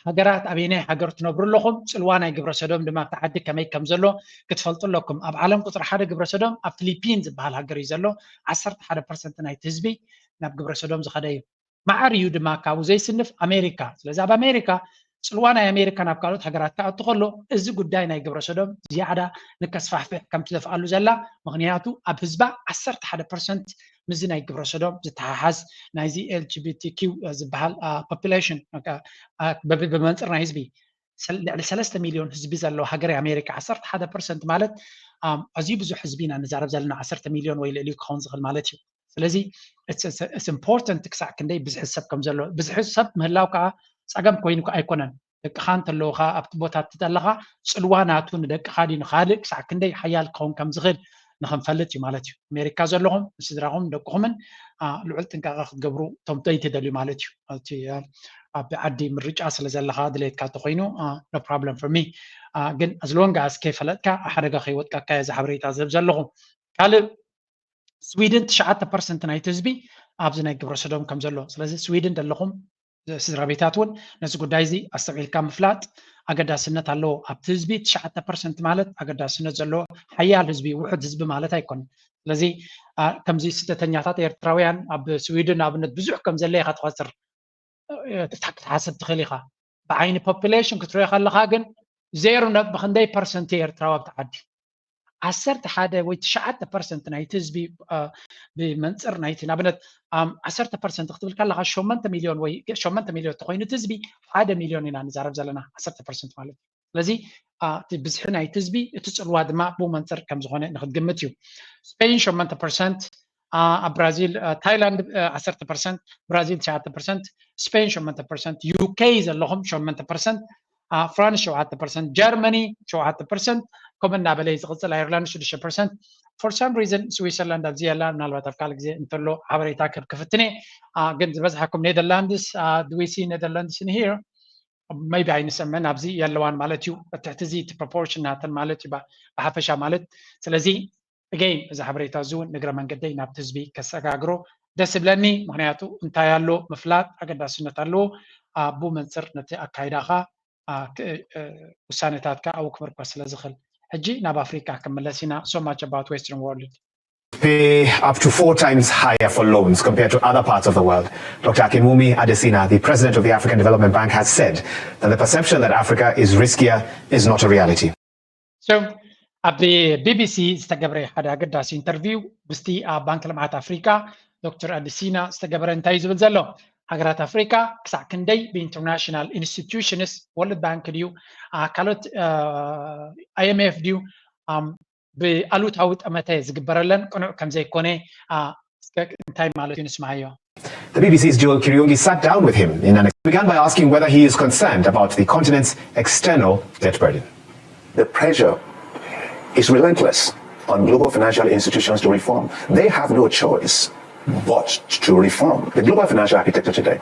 ሃገራት ኣበየናይ ሃገር ትነብሩ ኣለኹም፣ ፅልዋ ናይ ግብረ ሰዶም ድማ ኣብቲ ዓዲ ከመይ ከም ዘሎ ክትፈልጡ ኣለኩም። ኣብ ዓለም ቁፅሪ ሓደ ግብረ ሰዶም ኣብ ፊሊፒን ዝበሃል ሃገር እዩ ዘሎ። ዓሰርተ ሓደ ፐርሰንት ናይቲ ህዝቢ ናብ ግብረ ሰዶም ዝኸደ እዩ። ማዕር እዩ ድማ ካብኡ ዘይስንፍ ኣሜሪካ። ስለዚ ኣብ ኣሜሪካ ፅልዋ ናይ ኣሜሪካ ናብ ካልኦት ሃገራት ክኣቱ ከሎ እዚ ጉዳይ ናይ ግብረ ሰዶም ዝያዳ ንከስፋሕፍሕ ከም ትደፍኣሉ ዘላ፣ ምክንያቱ ኣብ ህዝባ ዓሰርተ ሓደ ፐርሰንት ምስዚ ናይ ግብረ ሰዶም ዝተሓሓዝ ናይዚ ኤል ጂ ቢ ቲ ኪው ዝበሃል ፖፕሌሽን ብመንፅር ናይ ህዝቢ ልዕሊ ሰለስተ ሚሊዮን ህዝቢ ዘለዎ ሃገር ኣሜሪካ ዓሰርተ ሓደ ፐርሰንት ማለት ኣዝዩ ብዙሕ ህዝቢ ኢና ንዛረብ ዘለና። ዓሰርተ ሚሊዮን ወይ ልዕሊኡ ክኸውን ዝኽእል ማለት እዩ። ስለዚ ኢምፖርተንት ክሳዕ ክንደይ ብዝሒ ሰብ ከም ዘሎ፣ ብዝሒ ሰብ ምህላው ከዓ ፀገም ኮይኑ ኣይኮነን። ደቅኻ እንተለውካ ኣብቲ ቦታ ትጠለኻ ፅልዋ ናቱ ንደቅኻ ድዩ ንካልእ ክሳዕ ክንደይ ሓያል ክኸውን ከም ዝኽእል ንክንፈልጥ እዩ ማለት እዩ። ኣሜሪካ ዘለኹም ንስድራኹም ደቅኹምን ልዑል ጥንቃቐ ክትገብሩ እቶም ደይ ትደልዩ ማለት እዩ። እቲ ኣብ ዓዲ ምርጫ ስለ ዘለኻ ድሌትካ እንተኮይኑ no problem for me፣ ግን as long as ከይፈለጥካ ኣብ ሓደጋ ከይወጥቀካ እየ እዚ ሓበሬታ ዝህብ ዘለኹ። ካልእ ስዊድን ትሽዓተ ፐርሰንት ናይቲ ህዝቢ ኣብዚ ናይ ግብረ ሰዶም ከም ዘሎ። ስለዚ ስዊድን ዘለኹም ስድራ ቤታት እውን ነዚ ጉዳይ እዚ ኣስተውዒልካ ምፍላጥ ኣገዳስነት ኣለዎ። ኣብቲ ህዝቢ ትሽዓተ ፐርሰንት ማለት ኣገዳስነት ዘለዎ ሓያል ህዝቢ፣ ውሑድ ህዝቢ ማለት ኣይኮነን። ስለዚ ከምዚ ስደተኛታት ኤርትራውያን ኣብ ስዊድን ንኣብነት ብዙሕ ከም ዘለ ኢኻ ትኸስር ክትሓስብ ትኽእል ኢኻ። ብዓይኒ ፖፕሌሽን ክትሪኦ ከለኻ ግን ዜሮ ነጥቢ ክንደይ ፐርሰንት ኤርትራዊ ኣብቲ ዓዲ ዓሰርተ ሓደ ወይ ትሽዓተ ፐርሰንት ናይቲ ህዝቢ ብመንፅር ናይቲ ንኣብነት ዓሰርተ ፐርሰንት ክትብል ከለካ ሸሞንተ ሚልዮን ወይ ሸሞንተ ሚልዮን ተኮይኑ እቲ ህዝቢ ሓደ ሚልዮን ኢና ንዛረብ ዘለና ዓሰርተ ፐርሰንት ማለት እዩ። ስለዚ እቲ ብዝሒ ናይቲ ህዝቢ እቲ ፅልዋ ድማ ብኡ መንፅር ከም ዝኾነ ንክትግምት እዩ። ስፔን ሸሞንተ ፐርሰንት፣ ኣብ ብራዚል ታይላንድ ዓሰርተ ፐርሰንት፣ ብራዚል ትሽዓተ ፐርሰንት፣ ስፔን ሸሞንተ ፐርሰንት፣ ዩኬ ዘለኹም ሸሞንተ ፐርሰንት፣ ፍራንስ ሸውዓተ ፐርሰንት፣ ጀርመኒ ሸውዓተ ፐርሰንት፣ ከምኡ እናበለ እዩ ዝቕፅል። ኣየርላንድ ሽዱሽተ ፐርሰንት። For some reason ስዊዘርላንድ ኣብዚ የላ፣ ምናልባት ኣብ ካልእ ግዜ እንተሎ ሓበሬታ ክህብ ክፍትን እየ። ግን ዝበዝሓኩም ኔደርላንድስ፣ do we see Netherlands in here? Maybe ኣይንሰምዕን፣ ኣብዚ የለዋን ማለት እዩ። ትሕቲ እዚ እቲ ፕሮፖርሽን ናተን ማለት እዩ ብሓፈሻ ማለት። ስለዚ ኣገይን እዚ ሓበሬታ እዚ እውን ንእግረ መንገደይ ናብቲ ህዝቢ ከሰጋግሮ ደስ ይብለኒ። ምክንያቱ እንታይ ኣሎ ምፍላጥ ኣገዳስነት ኣለዎ። ብኡ መንፅር ነቲ ኣካይዳኻ ውሳኔታትካ ኣብኡ ክምርኮስ ስለ ዝኽእል። ሕጂ ናብ ኣፍሪካ ክምለስ ኢና። So much about Western world. Pay up to four times higher for loans compared to other parts of the world. Doctor Akinwumi Adesina, the president of the African Development Bank, has said that the perception that Africa is riskier is not a reality. So ኣብ ቢቢሲ ዝተገብረ ሓደ ኣገዳሲ ኢንተርቪው ምስቲ ኣብ ባንክ ልምዓት ኣፍሪካ ዶክተር ኣዲሲና ዝተገበረ እንታይ እዩ ዝብል ዘሎ? ሃገራት ኣፍሪካ ክሳዕ ክንደይ ብኢንተርናሽናል ኢንስቲትዩሽንስ፣ ወርልድ ባንክ ድዩ፣ ካልኦት ኣይኤምኤፍ ድዩ ብኣሉታዊ ጠመተ ዝግበረለን ቅኑዕ ከም ዘይኮነ እንታይ ማለት እዩ ንስማዓዮ። The BBC's Joel Kiriungi sat down with him in an began by asking whether he is concerned about the continent's external debt burden. The pressure is relentless on global financial institutions to reform. They have no choice but to reform the global financial architecture today.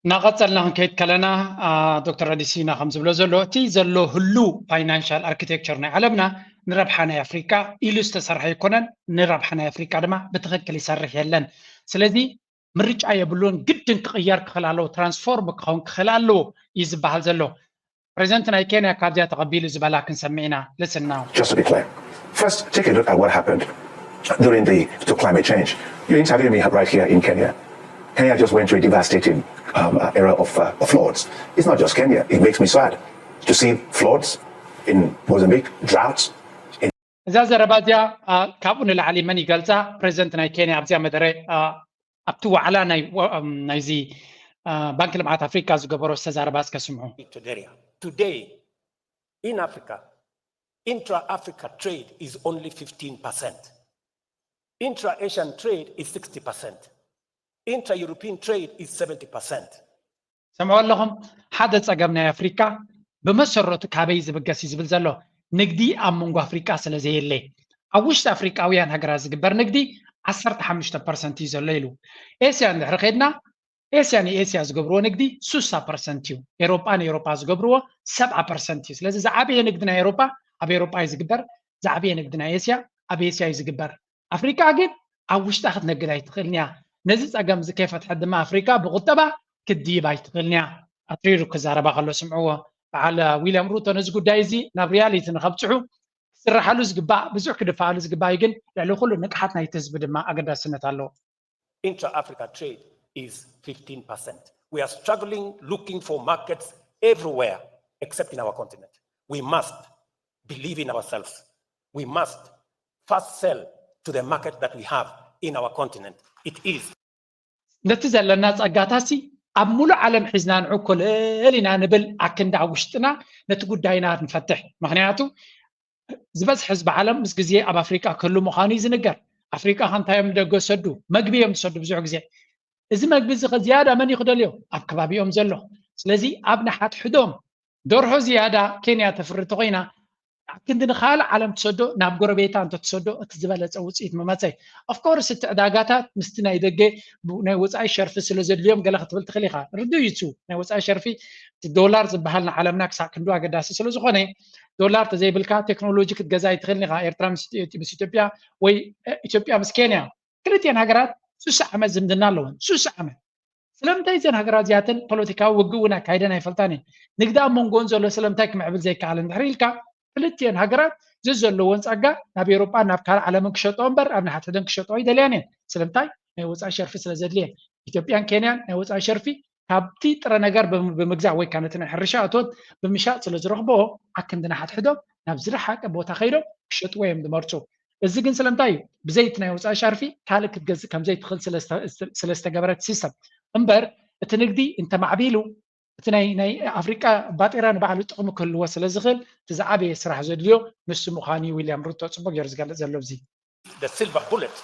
እናቐፀልና ክንከይድ ከለና ዶክተር ኣዲሲና ከም ዝብሎ ዘሎ እቲ ዘሎ ህሉ ፋይናንሻል ኣርኪቴክቸር ናይ ዓለምና ንረብሓ ናይ ኣፍሪካ ኢሉ ዝተሰርሐ ኣይኮነን። ንረብሓ ናይ ኣፍሪካ ድማ ብትኽክል ይሰርሕ የለን። ስለዚ ምርጫ የብሉን፣ ግድን ክቕየር ክኽእል ኣለዎ፣ ትራንስፎርም ክኸውን ክኽእል ኣለዎ እዩ ዝበሃል ዘሎ። ፕሬዚደንት ናይ ኬንያ ካብዚኣ ተቐቢሉ ዝበላ ክንሰምዕ ኢና። Listen now. Just to be clear, first take a look at what happened during the to climate change. You interview me right here in Kenya. Kenya just went through a devastating um, uh, era of, uh, of floods. It's not just Kenya. It makes me sad to see floods in Mozambique, droughts. እዛ ዘረባ እዚኣ ካብኡ ንላዕሊ መን ይገልፃ? ፕሬዚደንት ናይ ኬንያ ኣብዚኣ መደረ ኣብቲ ዋዕላ ናይዚ ባንክ ልምዓት ኣፍሪካ ዝገበሮ ዝተዛረባ እስከ ስምዑ። Today in Africa, intra-Africa trade is only fifteen percent. Intra-Asian trade is sixty percent. Intra-European trade is seventy percent. ሰምዑ ኣለኹም። ሓደ ፀገም ናይ ኣፍሪካ ብመሰረቱ ካበይ ዝብገስ እዩ ዝብል ዘሎ ንግዲ ኣብ መንጎ ኣፍሪካ ስለ ዘየለ ኣብ ውሽጢ ኣፍሪቃውያን ሃገራት ዝግበር ንግዲ ዓሰርተ ሓሙሽተ ፐርሰንት እዩ ዘሎ ኢሉ። ኤስያ እንድሕሪ ከድና፣ ኤስያ ንኤስያ ዝገብርዎ ንግዲ ስሳ ፐርሰንት እዩ። ኤሮጳ ንኤሮጳ ዝገብርዎ ሰብዓ ፐርሰንት እዩ። ስለዚ ዝዓበየ ንግዲ ናይ ኤሮጳ ኣብ ኤሮጳ እዩ ዝግበር፣ ዝዓበየ ንግዲ ናይ ኤስያ ኣብ ኤስያ እዩ ዝግበር። ኣፍሪቃ ግን ኣብ ውሽጣ ክትነግድ ኣይትኽእልን እያ። ነዚ ጸገም እዚ ከይፈትሐት ድማ ኣፍሪቃ ብቁጠባ ክትድይብ ኣይትኽእልን እያ። ኣትሪሩ ክዛረባ ከሎ ስምዕዎ። በዓል ዊልያም ሩቶ ነዚ ጉዳይ እዚ ናብ ሪያሊቲ ንኸብጽሑ ክስርሓሉ ዝግባእ፣ ብዙሕ ክድፈኣሉ ዝግባእ እዩ፣ ግን ልዕሊ ኩሉ ንቕሓት ናይቲ ህዝቢ ድማ ኣገዳስነት ኣለዎ። Intra-Africa trade is fifteen percent. We are struggling looking for markets everywhere except in our continent. We must believe in ourselves. We must first sell to the market that we have in our continent. It is ነቲ ዘለና ጸጋታሲ ኣብ ሙሉእ ዓለም ሒዝና ንዕኮ ልእል ኢና ንብል ኣክንዳ ውሽጥና ነቲ ጉዳይና ንፈትሕ። ምኽንያቱ ዝበዝሕ ህዝቢ ዓለም ምስ ግዜ ኣብ ኣፍሪቃ ክህሉ ምዃኑ እዩ ዝንገር። ኣፍሪቃ ከ እንታይ እዮም ንደገ ዝሰዱ? መግቢ እዮም ዝሰዱ ብዙሕ ግዜ። እዚ መግቢ እዚ ከ ዝያዳ መን እዩ ክደልዮ? ኣብ ከባቢኦም ዘሎ። ስለዚ ኣብ ንሓድሕዶም ደርሆ ዝያዳ ኬንያ ተፍሪ ተኮይና ኣብ ክንዲ ንካልእ ዓለም ትሰዶ ናብ ጎረቤታ እንተትሰዶ እቲ ዝበለፀ ውፅኢት ምመፀ። ኦፍኮርስ እቲ ዕዳጋታት ምስቲ ናይ ደገ ናይ ወፃኢ ሸርፊ ስለ ዘድልዮም ገለ ክትብል ትኽእል ኢኻ። ርዱእ እዩ። ናይ ወፃኢ ሸርፊ እቲ ዶላር ዝበሃል ንዓለምና ክሳብ ክንዱ ኣገዳሲ ስለ ዝኾነ ዶላር ተዘይብልካ ቴክኖሎጂ ክትገዛ ኣይትኽእልን ኢኻ። ኤርትራ ምስ ኢትዮጵያ ወይ ኢትዮጵያ ምስ ኬንያ ክልቲኤን ሃገራት ስሳ ዓመት ዝምድና ኣለወን። ስሳ ዓመት ስለምንታይ እዘን ሃገራት እዚኣተን ፖለቲካዊ ውግእ እውን ኣካይደን ኣይፈልጣን እየን። ንግዲ ኣብ መንጎን ዘሎ ስለምንታይ ክምዕብል ዘይከኣል እንድሕር ኢልካ ክልቲኤን ሃገራት ዘዘለዎን ጸጋ ናብ ኤውሮጳን ናብ ካልእ ዓለምን ክሸጥኦ እምበር ኣብ ንሓድሕደን ክሸጥኦ ኣይደልያን እየን። ስለምንታይ ናይ ወጻኢ ሸርፊ ስለ ዘድልየን። ኢትዮጵያን ኬንያን ናይ ወጻኢ ሸርፊ ካብቲ ጥረ ነገር ብምግዛእ ወይ ከዓ ነቲ ናይ ሕርሻ እቶት ብምሻጥ ስለ ዝረኽብኦ ኣክንዲ ንሓድሕዶም ናብ ዝረሓቀ ቦታ ከይዶም ክሸጥዎ እዮም ዝመርጹ። እዚ ግን ስለምንታይ እዩ? ብዘይ እቲ ናይ ወፃኢ ሸርፊ ካልእ ክትገዝእ ከም ዘይትኽእል ስለ ዝተገበረ እቲ ሲስተም እምበር እቲ ንግዲ እንተማዕቢሉ እቲ ናይ ናይ ኣፍሪቃ ባጤራ ንባዕሉ ጥቕሚ ክህልዎ ስለ ዝኽእል እቲ ዝዓበየ ስራሕ ዘድልዮ ንሱ ምዃኑ እዩ ዊልያም ሩቶ ፅቡቅ ገይሩ ዝገልፅ ዘሎ። እዚ the silver bullet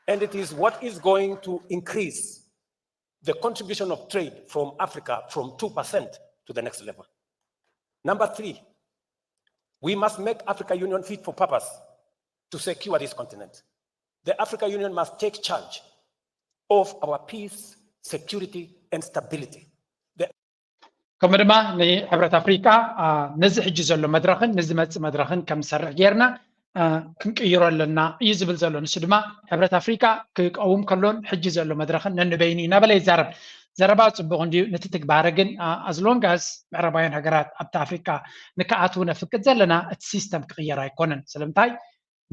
and it is what is going to increase the contribution of trade from Africa from two percent to the next level. Number three, we must make Africa Union fit for purpose to secure this continent. The Africa Union must take charge of our peace, security, and stability. ከምኡ ድማ ንሕብረት ኣፍሪቃ ነዚ ሕጂ ዘሎ መድረኽን ንዝመፅእ መድረኽን ከም ዝሰርሕ ጌርና ክንቅይሮ ኣለና እዩ ዝብል ዘሎ። ንሱ ድማ ሕብረት ኣፍሪቃ ክቀውም ከሎን ሕጂ ዘሎ መድረኽን ነንበይኑ እዩ እናበለ ይዛረብ። ዘረባ ጽቡቕ እንድዩ፣ ነቲ ትግባረ ግን ኣዝሎንጋስ ምዕራባውያን ሃገራት ኣብቲ ኣፍሪቃ ንክኣትዉ ነፍቅድ ዘለና እቲ ሲስተም ክቕየር ኣይኮነን። ስለምንታይ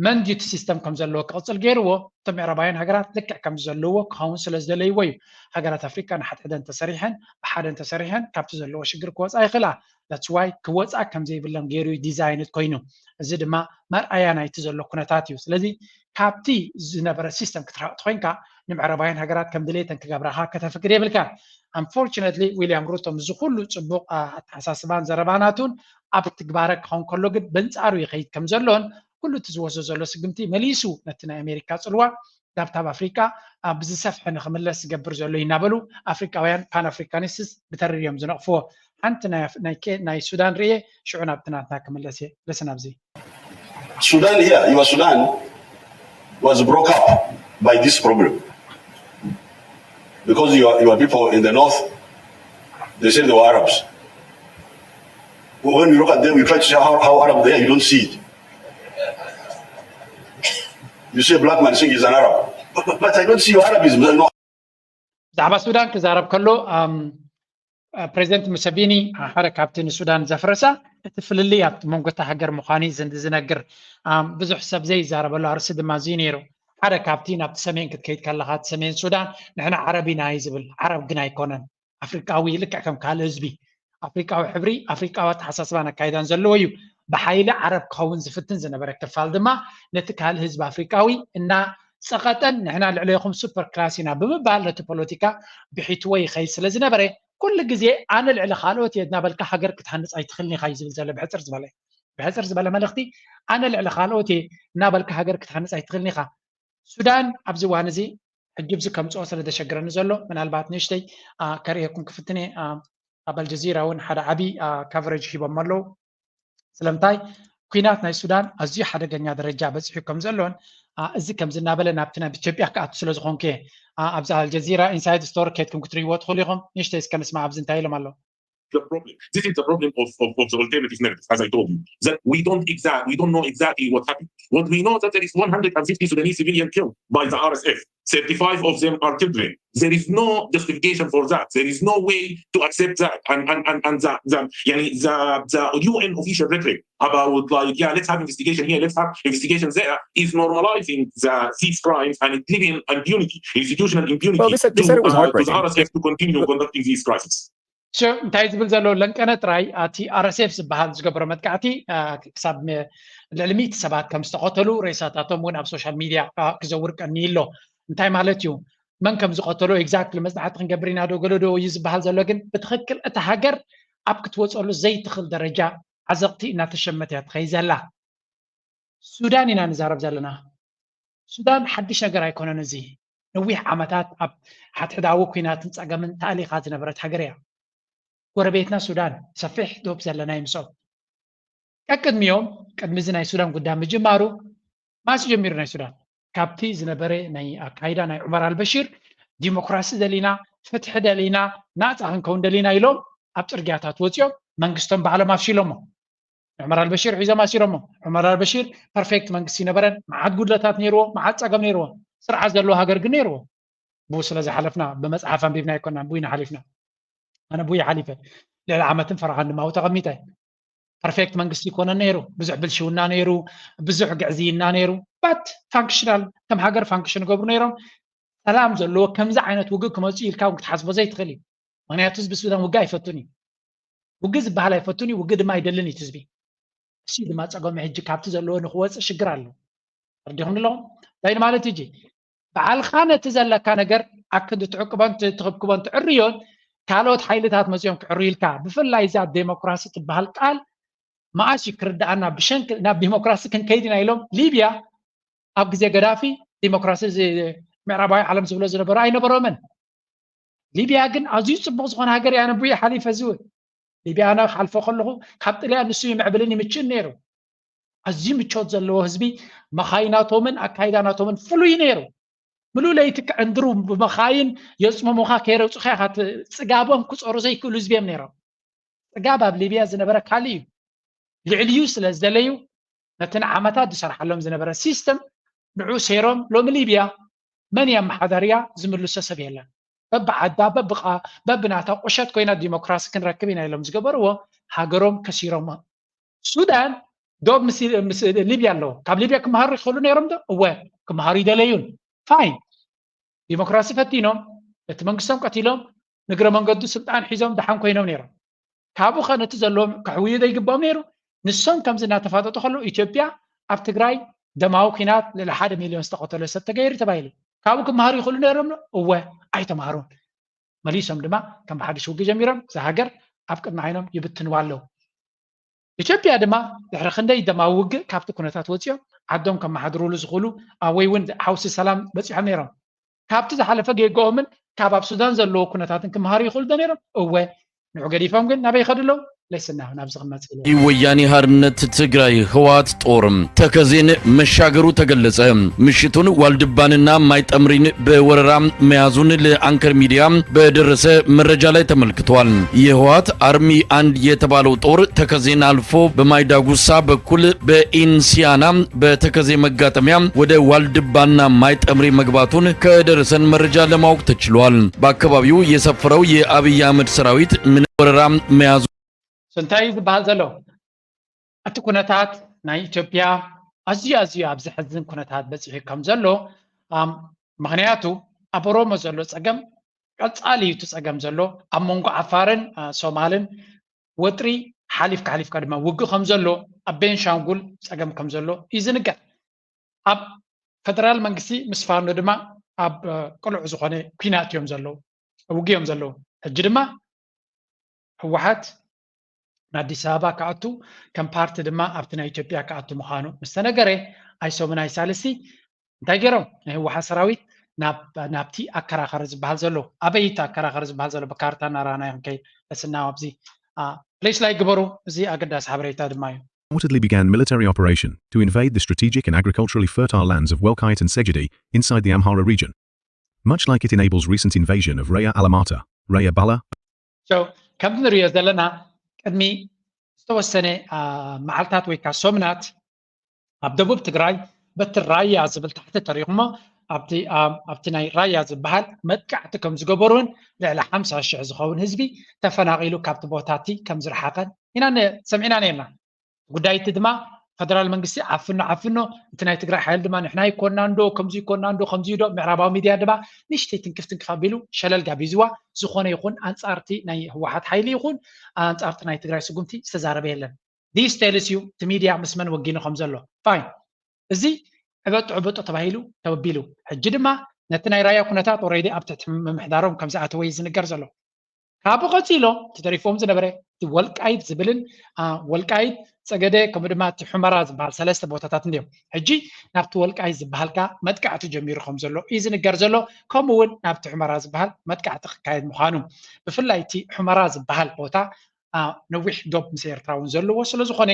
መን ድዩ እቲ ሲስተም ከም ዘለዎ ክቕጽል ገይርዎ? እቶም ምዕራባውያን ሃገራት ልክዕ ከም ዘለዎ ክኸውን ስለ ዝደለይዎ እዩ። ሃገራት ኣፍሪቃ ንሓድሕደን ተሰሪሐን ብሓደ እንተሰሪሐን ካብቲ ዘለዎ ሽግር ክወፃ ይኽእላ። That's why ክወፃ ከም ዘይብለን ገይሩ እዩ ዲዛይንድ ኮይኑ። እዚ ድማ መርኣያ ናይቲ ዘሎ ኩነታት እዩ። ስለዚ ካብቲ ዝነበረ ሲስተም ክትርሕቕ ተኮይንካ ንምዕራባውያን ሃገራት ከም ድሌተን ክገብራኻ ከተፍቅድ የብልካ። Unfortunately ዊልያም ሩቶ ምስዚ ኩሉ ፅቡቕ ኣተሓሳስባን ዘረባናቱን ኣብ ትግባረ ክኸውን ከሎ ግን በንፃሩ ይኸይድ ከም ዘሎን ኩሉ እቲ ዝወስዶ ዘሎ ስግምቲ መሊሱ ነቲ ናይ ኣሜሪካ ፅልዋ ናብታ ኣብ ኣፍሪቃ ብዝሰፍሐ ንክምለስ ዝገብር ዘሎ እዩ እናበሉ ኣፍሪቃውያን ፓን ኣፍሪካኒስትስ ብተሪር እዮም ዝነቕፍዎ። ሓንቲ ናይ ሱዳን ርእየ ሽዑ ናብቲ ናትና ክምለስ እየ። Listen ኣብዚ Sudan here, your Sudan was broke up by this problem because your, your people in the north, they said they were Arabs. When you look at them, you try to say how, how Arab they are, you don't see it. You see a black man saying he's an Arab, but, but, but I don't see your Arabism. No. ብዛዕባ ሱዳን ክዛረብ ከሎ ፕሬዚደንት ሙሰቪኒ ሓደ ካብቲ ንሱዳን ዘፍረሳ እቲ ፍልልይ ኣብቲ መንጎ እታ ሃገር ምዃኑ እዩ ዝነግር። ብዙሕ ሰብ ዘይዛረበሉ ኣርእስቲ ድማ እዚ ነይሩ። ሓደ ካብቲ ናብቲ ሰሜን ክትከይድ ከለኻ እቲ ሰሜን ሱዳን ንሕና ዓረብ ኢና እዩ ዝብል። ዓረብ ግን ኣይኮነን። ኣፍሪቃዊ ልክዕ ከም ካልእ ህዝቢ ኣፍሪቃዊ ሕብሪ ኣፍሪቃዊ ኣተሓሳስባን ኣካይዳን ዘለዎ እዩ። ብሓይሊ ዓረብ ክኸውን ዝፍትን ዝነበረ ክፋል ድማ ነቲ ካልእ ህዝቢ ኣፍሪቃዊ እና ጸቐጠን ንሕና ልዕሌኹም ሱፐር ክላስ ኢና ብምባል ነቲ ፖለቲካ ብሒትዎ ይኸይድ ስለ ዝነበረ ኩሉ ግዜ ኣነ ልዕሊ ካልኦት እየ እናበልካ ሃገር ክትሃንፅ ኣይትኽእልን ኢኻ እዩ ዝብል ዘሎ ብሕፅር ዝበለ ብሕፅር ዝበለ መልእኽቲ ኣነ ልዕሊ ካልኦት እየ እናበልካ ሃገር ክትሃንፅ ኣይትኽእልን ኢኻ። ሱዳን ኣብዚ እዋን እዚ ሕጂ ብዚ ከምፅኦ ስለ ዘሸግረኒ ዘሎ ምናልባት ንእሽተይ ከርእየኩም ክፍትን እየ። ኣብ ኣልጀዚራ እውን ሓደ ዓብዪ ካቨሬጅ ሂቦም ኣለዉ። ስለምንታይ ኩናት ናይ ሱዳን ኣዝዩ ሓደገኛ ደረጃ በፂሑ ከም ዘሎን፣ አ፣ እዚ ከምዚ እናበለ ናብቲ ናብ ኢትዮጵያ ክኣቱ ስለ ዝኾንኩ እየ። አ፣ ኣብዛ ኣልጀዚራ ኢንሳይድ ስቶሪ ከድኩም ክትርእይዎ ትኽእሉ ኢኹም። ንእሽተይ እስከ ንስማዕ ኣብዚ እንታይ ኢሎም ኣለዉ። the problem. This is the problem of, of, of the alternative narrative, as I told you, that we don't exact, we don't know exactly what happened. What we know that there is one hundred and fifty Sudanese civilian killed by the R S F. Thirty-five of them are children. There is no justification for that. There is no way to accept that. And and and, and the, the, يعني, the the U N official rhetoric about, like, yeah, let's have investigation here, let's have investigation there, is normalizing the these crimes and it's leaving impunity, institutional impunity Well, this- this to, letter was uh, to the heartbreaking. R S F to continue conducting these crimes. ሽ እንታይ ዝብል ዘሎ ለንቀነ ጥራይ ኣቲ ኣር ኤስ ኤፍ ዝበሃል ዝገበሮ መጥቃዕቲ፣ አ፣ ክሳብ መ- ልዕሊ ሚእቲ ሰባት ከም ዝተቐተሉ ሬሳታቶም እውን ኣብ ሶሻል ሚድያ፣ አ፣ ክዘውር ቀንዩ ኣሎ። እንታይ ማለት እዩ? መን ከም ዝቐተሎ ኤግዛክትሊ መፅናዕቲ ክንገብር ኢና ዶ ገለ ዶ እዩ ዝበሃል ዘሎ፣ ግን ብትኽክል እታ ሃገር ኣብ ክትወፀሉ ዘይትኽእል ደረጃ ዓዘቕቲ እናተሸመት እያ ትኸይድ ዘላ። ሱዳን ኢና ንዛረብ ዘለና። ሱዳን ሓድሽ ነገር ኣይኮነን። እዚ ነዊሕ ዓመታት ኣብ ሓድሕዳዊ ኩናትን ፀገምን ተኣሊኻ ዝነበረት ሃገር እያ። ጎረቤትና ሱዳን ሰፊሕ ዶብ ዘለናይ ምስኦም። ቀቅድሚኦም ቅድሚ እዚ ናይ ሱዳን ጉዳይ ምጅማሩ ማሲ ጀሚሩ ናይ ሱዳን ካብቲ ዝነበረ ናይ ኣካይዳ ናይ ዑመር ኣልበሽር ዲሞክራሲ ደሊና፣ ፍትሒ ደሊና፣ ናፃ ክንከውን ደሊና ኢሎም ኣብ ፅርግያታት ወፂኦም መንግስቶም ባዕሎም ኣፍሺሎሞ። ዑመር ኣልበሽር ሒዞም ኣሲሮሞ። ዑመር ኣልበሽር ፐርፌክት መንግስቲ ይነበረን፣ መዓት ጉድለታት ነይርዎ፣ መዓት ፀገም ነይርዎ። ስርዓት ዘለዎ ሃገር ግን ነይርዎ። ብኡ ስለ ዝሓለፍና ብመፅሓፍ ኣንቢብና ኣይኮናን፣ ብኡ ኢና ሓሊፍና። ኣነ ብኡ ሓሊፈ። ልዕሊ ዓመትን ፈረቓን ድማ ኣብኡ ተቐሚጠ። ፐርፌክት መንግስቲ ይኮነን ነይሩ። ብዙሕ ብልሽውና ነይሩ፣ ብዙሕ ግዕዝይና ነይሩ። ባት ፋንክሽናል ከም ሃገር ፋንክሽን ይገብሩ ነይሮም። ሰላም ዘለዎ ከምዚ ዓይነት ውግእ ክመፅእ ኢልካ እውን ክትሓስቦ ዘይትኽእል እዩ። ምክንያቱ ህዝቢ ሱዳን ውግእ ኣይፈቱን እዩ። ውግእ ዝበሃል ኣይፈቱን እዩ፣ ውግእ ድማ ኣይደልን እዩ ህዝቢ። እሱ ድማ ፀገሙ ሕጂ ካብቲ ዘለዎ ንክወፅእ ሽግር ኣሎ። ተረዲኹም ኣለኹም? እንታይ ማለት እዩ? ባዕልኻ ነቲ ዘለካ ነገር ኣክንዲ ትዕቅቦን ት- ትኽብክቦን ትዕርዮን ካልኦት ሓይልታት መፂኦም ክዕርዩልካ። ብፍላይ እዛ ዴሞክራሲ ትበሃል ቃል መኣስ እዩ ክርዳኣና? ብሸንክ ናብ ዲሞክራሲ ክንከይድ ኢና ኢሎም ሊብያ ኣብ ግዜ ገዳፊ ዲሞክራሲ እዚ ምዕራባዊ ዓለም ዝብሎ ዝነበሩ ኣይነበሮምን። ሊብያ ግን ኣዝዩ ፅቡቅ ዝኾነ ሃገር እያ። ኣነ ብኡ ሓሊፈ እዚ እውን ሊብያ ኣነ ክሓልፎ ከለኹ ካብ ጥልያን ንሱ ይምዕብልን ይምችእን ነይሩ። ኣዝዩ ምቾት ዘለዎ ህዝቢ፣ መኻይናቶምን ኣካይዳናቶምን ፍሉይ ነይሩ። ምሉእ ለይቲ ክዕንድሩ ብመኻይን የፅምሙኻ፣ ከይረውፁኻ ኢኻ ት- ፅጋቦም ክፀሩ ዘይክእሉ ህዝቢ እዮም ነይሮም። ፅጋብ ኣብ ሊብያ ዝነበረ ካልእ እዩ። ልዕሊኡ ስለ ዝደለዩ ነቲ ንዓመታት ዝሰርሓሎም ዝነበረ ሲስተም ንዑ ሰይሮም ሎሚ ሊብያ መን የመሓዳርያ ዝምልሶ ሰብ የለን። በብዓዳ በብኻ በብናታ ቁሸት ኮይና ዲሞክራሲ ክንረክብ ኢና ኢሎም ዝገበርዎ ሃገሮም ከሲሮሞ። ሱዳን ዶብ ምስ ምስ ሊብያ ኣለዎ። ካብ ሊብያ ክመሃሩ ይኽእሉ ነይሮም ዶ? እወ፣ ክመሃሩ ይደለዩን። ፋይን፣ ዲሞክራሲ ፈቲኖም ነቲ መንግስቶም ቀቲሎም ንግረ መንገዱ ስልጣን ሒዞም ደሓን ኮይኖም ነይሮም። ካብኡ ከ ነቲ ዘለዎም ከሕውዩ ዘይግባኦም ነይሩ? ንሶም ከምዚ እናተፋጠጡ ከለዉ ኢትዮጵያ ኣብ ትግራይ ደማዊ ኲናት ልዕሊ ሓደ ሚልዮን ዝተቐተለ ሰብ ተገይሩ ተባሂሉ። ካብኡ ክመሃሩ ይኽእሉ ነይሮም ዶ? እወ፣ ኣይተምሃሩን። መሊሶም ድማ ከም ብሓድሽ ውግእ ጀሚሮም እዛ ሃገር ኣብ ቅድሚ ዓይኖም ይብትንዋ ኣለዉ። ኢትዮጵያ ድማ ድሕሪ ክንደይ ደማዊ ውግእ ካብቲ ኩነታት ወፂኦም ዓዶም ከመሓድሩሉ ዝኽእሉ ኣብ ወይ እውን ሓውሲ ሰላም በፂሖም ነይሮም። ካብቲ ዝሓለፈ ጌጋኦምን ካብ ኣብ ሱዳን ዘለዎ ኩነታትን ክመሃሩ ይኽእሉ ዶ ነይሮም? እወ። ንዑ ገዲፎም ግን ናበይ ይኸዱ ኣለዉ? ለስና ናብዚ ክመፅእ ኢለ። ወያኔ ሓርነት ትግራይ ህወሓት ጦር ተከዜን መሻገሩ ተገለጸ። ምሽቱን ዋልድባንና ማይጠምሪን በወረራ መያዙን ለአንከር ሚዲያ በደረሰ መረጃ ላይ ተመልክቷል። የህወሓት አርሚ አንድ የተባለው ጦር ተከዜን አልፎ በማይዳጉሳ በኩል በኢንሲያና በተከዜ መጋጠሚያ ወደ ዋልድባና ማይጠምሪ መግባቱን ከደረሰን መረጃ ለማወቅ ተችሏል። በአካባቢው የሰፈረው የአብይ አህመድ ሰራዊት ምን ወረራ መያዙ እንታይ እዩ ዝበሃል ዘሎ? እቲ ኩነታት ናይ ኢትዮጵያ ኣዝዩ ኣዝዩ ኣብ ዘሕዝን ኩነታት በፂሑ ከም ዘሎ፣ ኣም፣ ምኽንያቱ ኣብ ኦሮሞ ዘሎ ፀገም ቀፃሊ እዩ እቲ ፀገም ዘሎ። ኣብ መንጎ ዓፋርን፣ አ፣ ሶማልን ወጥሪ ሓሊፍካ ሓሊፍካ ድማ ውግእ ከም ዘሎ፣ ኣብ ቤንሻንጉል ፀገም ከም ዘሎ እዩ ዝንገር። ኣብ ፈደራል መንግስቲ ምስ ፋኖ ድማ ኣብ፣ አ፣ ቅሉዕ ዝኾነ ኲናት እዮም ዘለዉ፣ ውግእ እዮም ዘለዉ። ሕጂ ድማ ህወሓት ንኣዲስ ኣበባ ክኣቱ ከም ፓርቲ ድማ ኣብቲ ናይ ኢትዮጵያ ክኣቱ ምዃኑ ምስ ተነገረ ኣይሶምን ኣይሳልስቲ እንታይ ገይሮም? ናይ ህወሓት ሰራዊት ናብ ናብቲ ኣከራኸሪ ዝበሃል ዘሎ፣ ኣበይ እቲ ኣከራኸሪ ዝበሃል ዘሎ ብካርታ እናረኣናዮ ክንከይድ ለስና ኣብዚ፣ አ፣ ፕሌስ ላይ ግበሩ። እዚ ኣገዳሲ ሓበሬታ ድማ እዩ። reportedly began military operation to invade the strategic and agriculturally fertile lands of Welkite and Segedi inside the Amhara region, much like it enables recent invasion of Raya Alamata, Raya Bala, ከምዚ ንሪኦ ዘለና ቅድሚ ዝተወሰነ መዓልታት ወይ ከዓ ሰሙናት ኣብ ደቡብ ትግራይ በቲ ራያ ዝብል ታሕቲ ተሪኹሞ ኣብቲ ናይ ራያ ዝበሃል መጥቃዕቲ ከም ዝገበሩን ልዕሊ ሓምሳ ሽሕ ዝኸውን ህዝቢ ተፈናቒሉ ካብቲ ቦታቲ ከም ዝረሓቐን ኢና ሰሚዕና ነርና። ጉዳይቲ ድማ ፈደራል መንግስቲ ዓፍኖ ዓፍኖ እቲ ናይ ትግራይ ሓይሊ ድማ ንሕና ይኮና እንዶ ከምዚ ይኮና እንዶ ከምዚ ዶ ምዕራባዊ ሚድያ ድማ ንሽተይ ትንክፍ ትንክፍ ኣቢሉ ሸለል ጋቢዝዋ ዝኾነ ይኹን ኣንፃርቲ ናይ ህወሓት ሓይሊ ይኹን ኣንፃርቲ ናይ ትግራይ ስጉምቲ ዝተዛረበ የለን። This tells you እቲ ሚድያ ምስ መን ወጊኑ ከም ዘሎ fine። እዚ ዕበጦ ዕበጦ ተባሂሉ ተበቢሉ ሕጂ ድማ ነቲ ናይ ራያ ኩነታት already ኣብ ትሕቲ ምምሕዳሮም ከም ዝኣተወ እዩ ዝንገር ዘሎ። ካብኡ ቀፂሎ እቲ ተሪፎም ዝነበረ እቲ ወልቃይት ዝብልን ወልቃይት ፀገደ ከምኡ ድማ እቲ ሑመራ ዝበሃል ሰለስተ ቦታታት እንዲዮም። ሕጂ ናብቲ ወልቃይት ዝበሃል ከ መጥቃዕቲ ጀሚሩ ከም ዘሎ እዩ ዝንገር ዘሎ። ከምኡ እውን ናብቲ ሑመራ ዝበሃል መጥቃዕቲ ክካየድ ምዃኑ ብፍላይ እቲ ሑመራ ዝበሃል ቦታ ነዊሕ ዶብ ምስ ኤርትራ እውን ዘለዎ ስለዝኾነ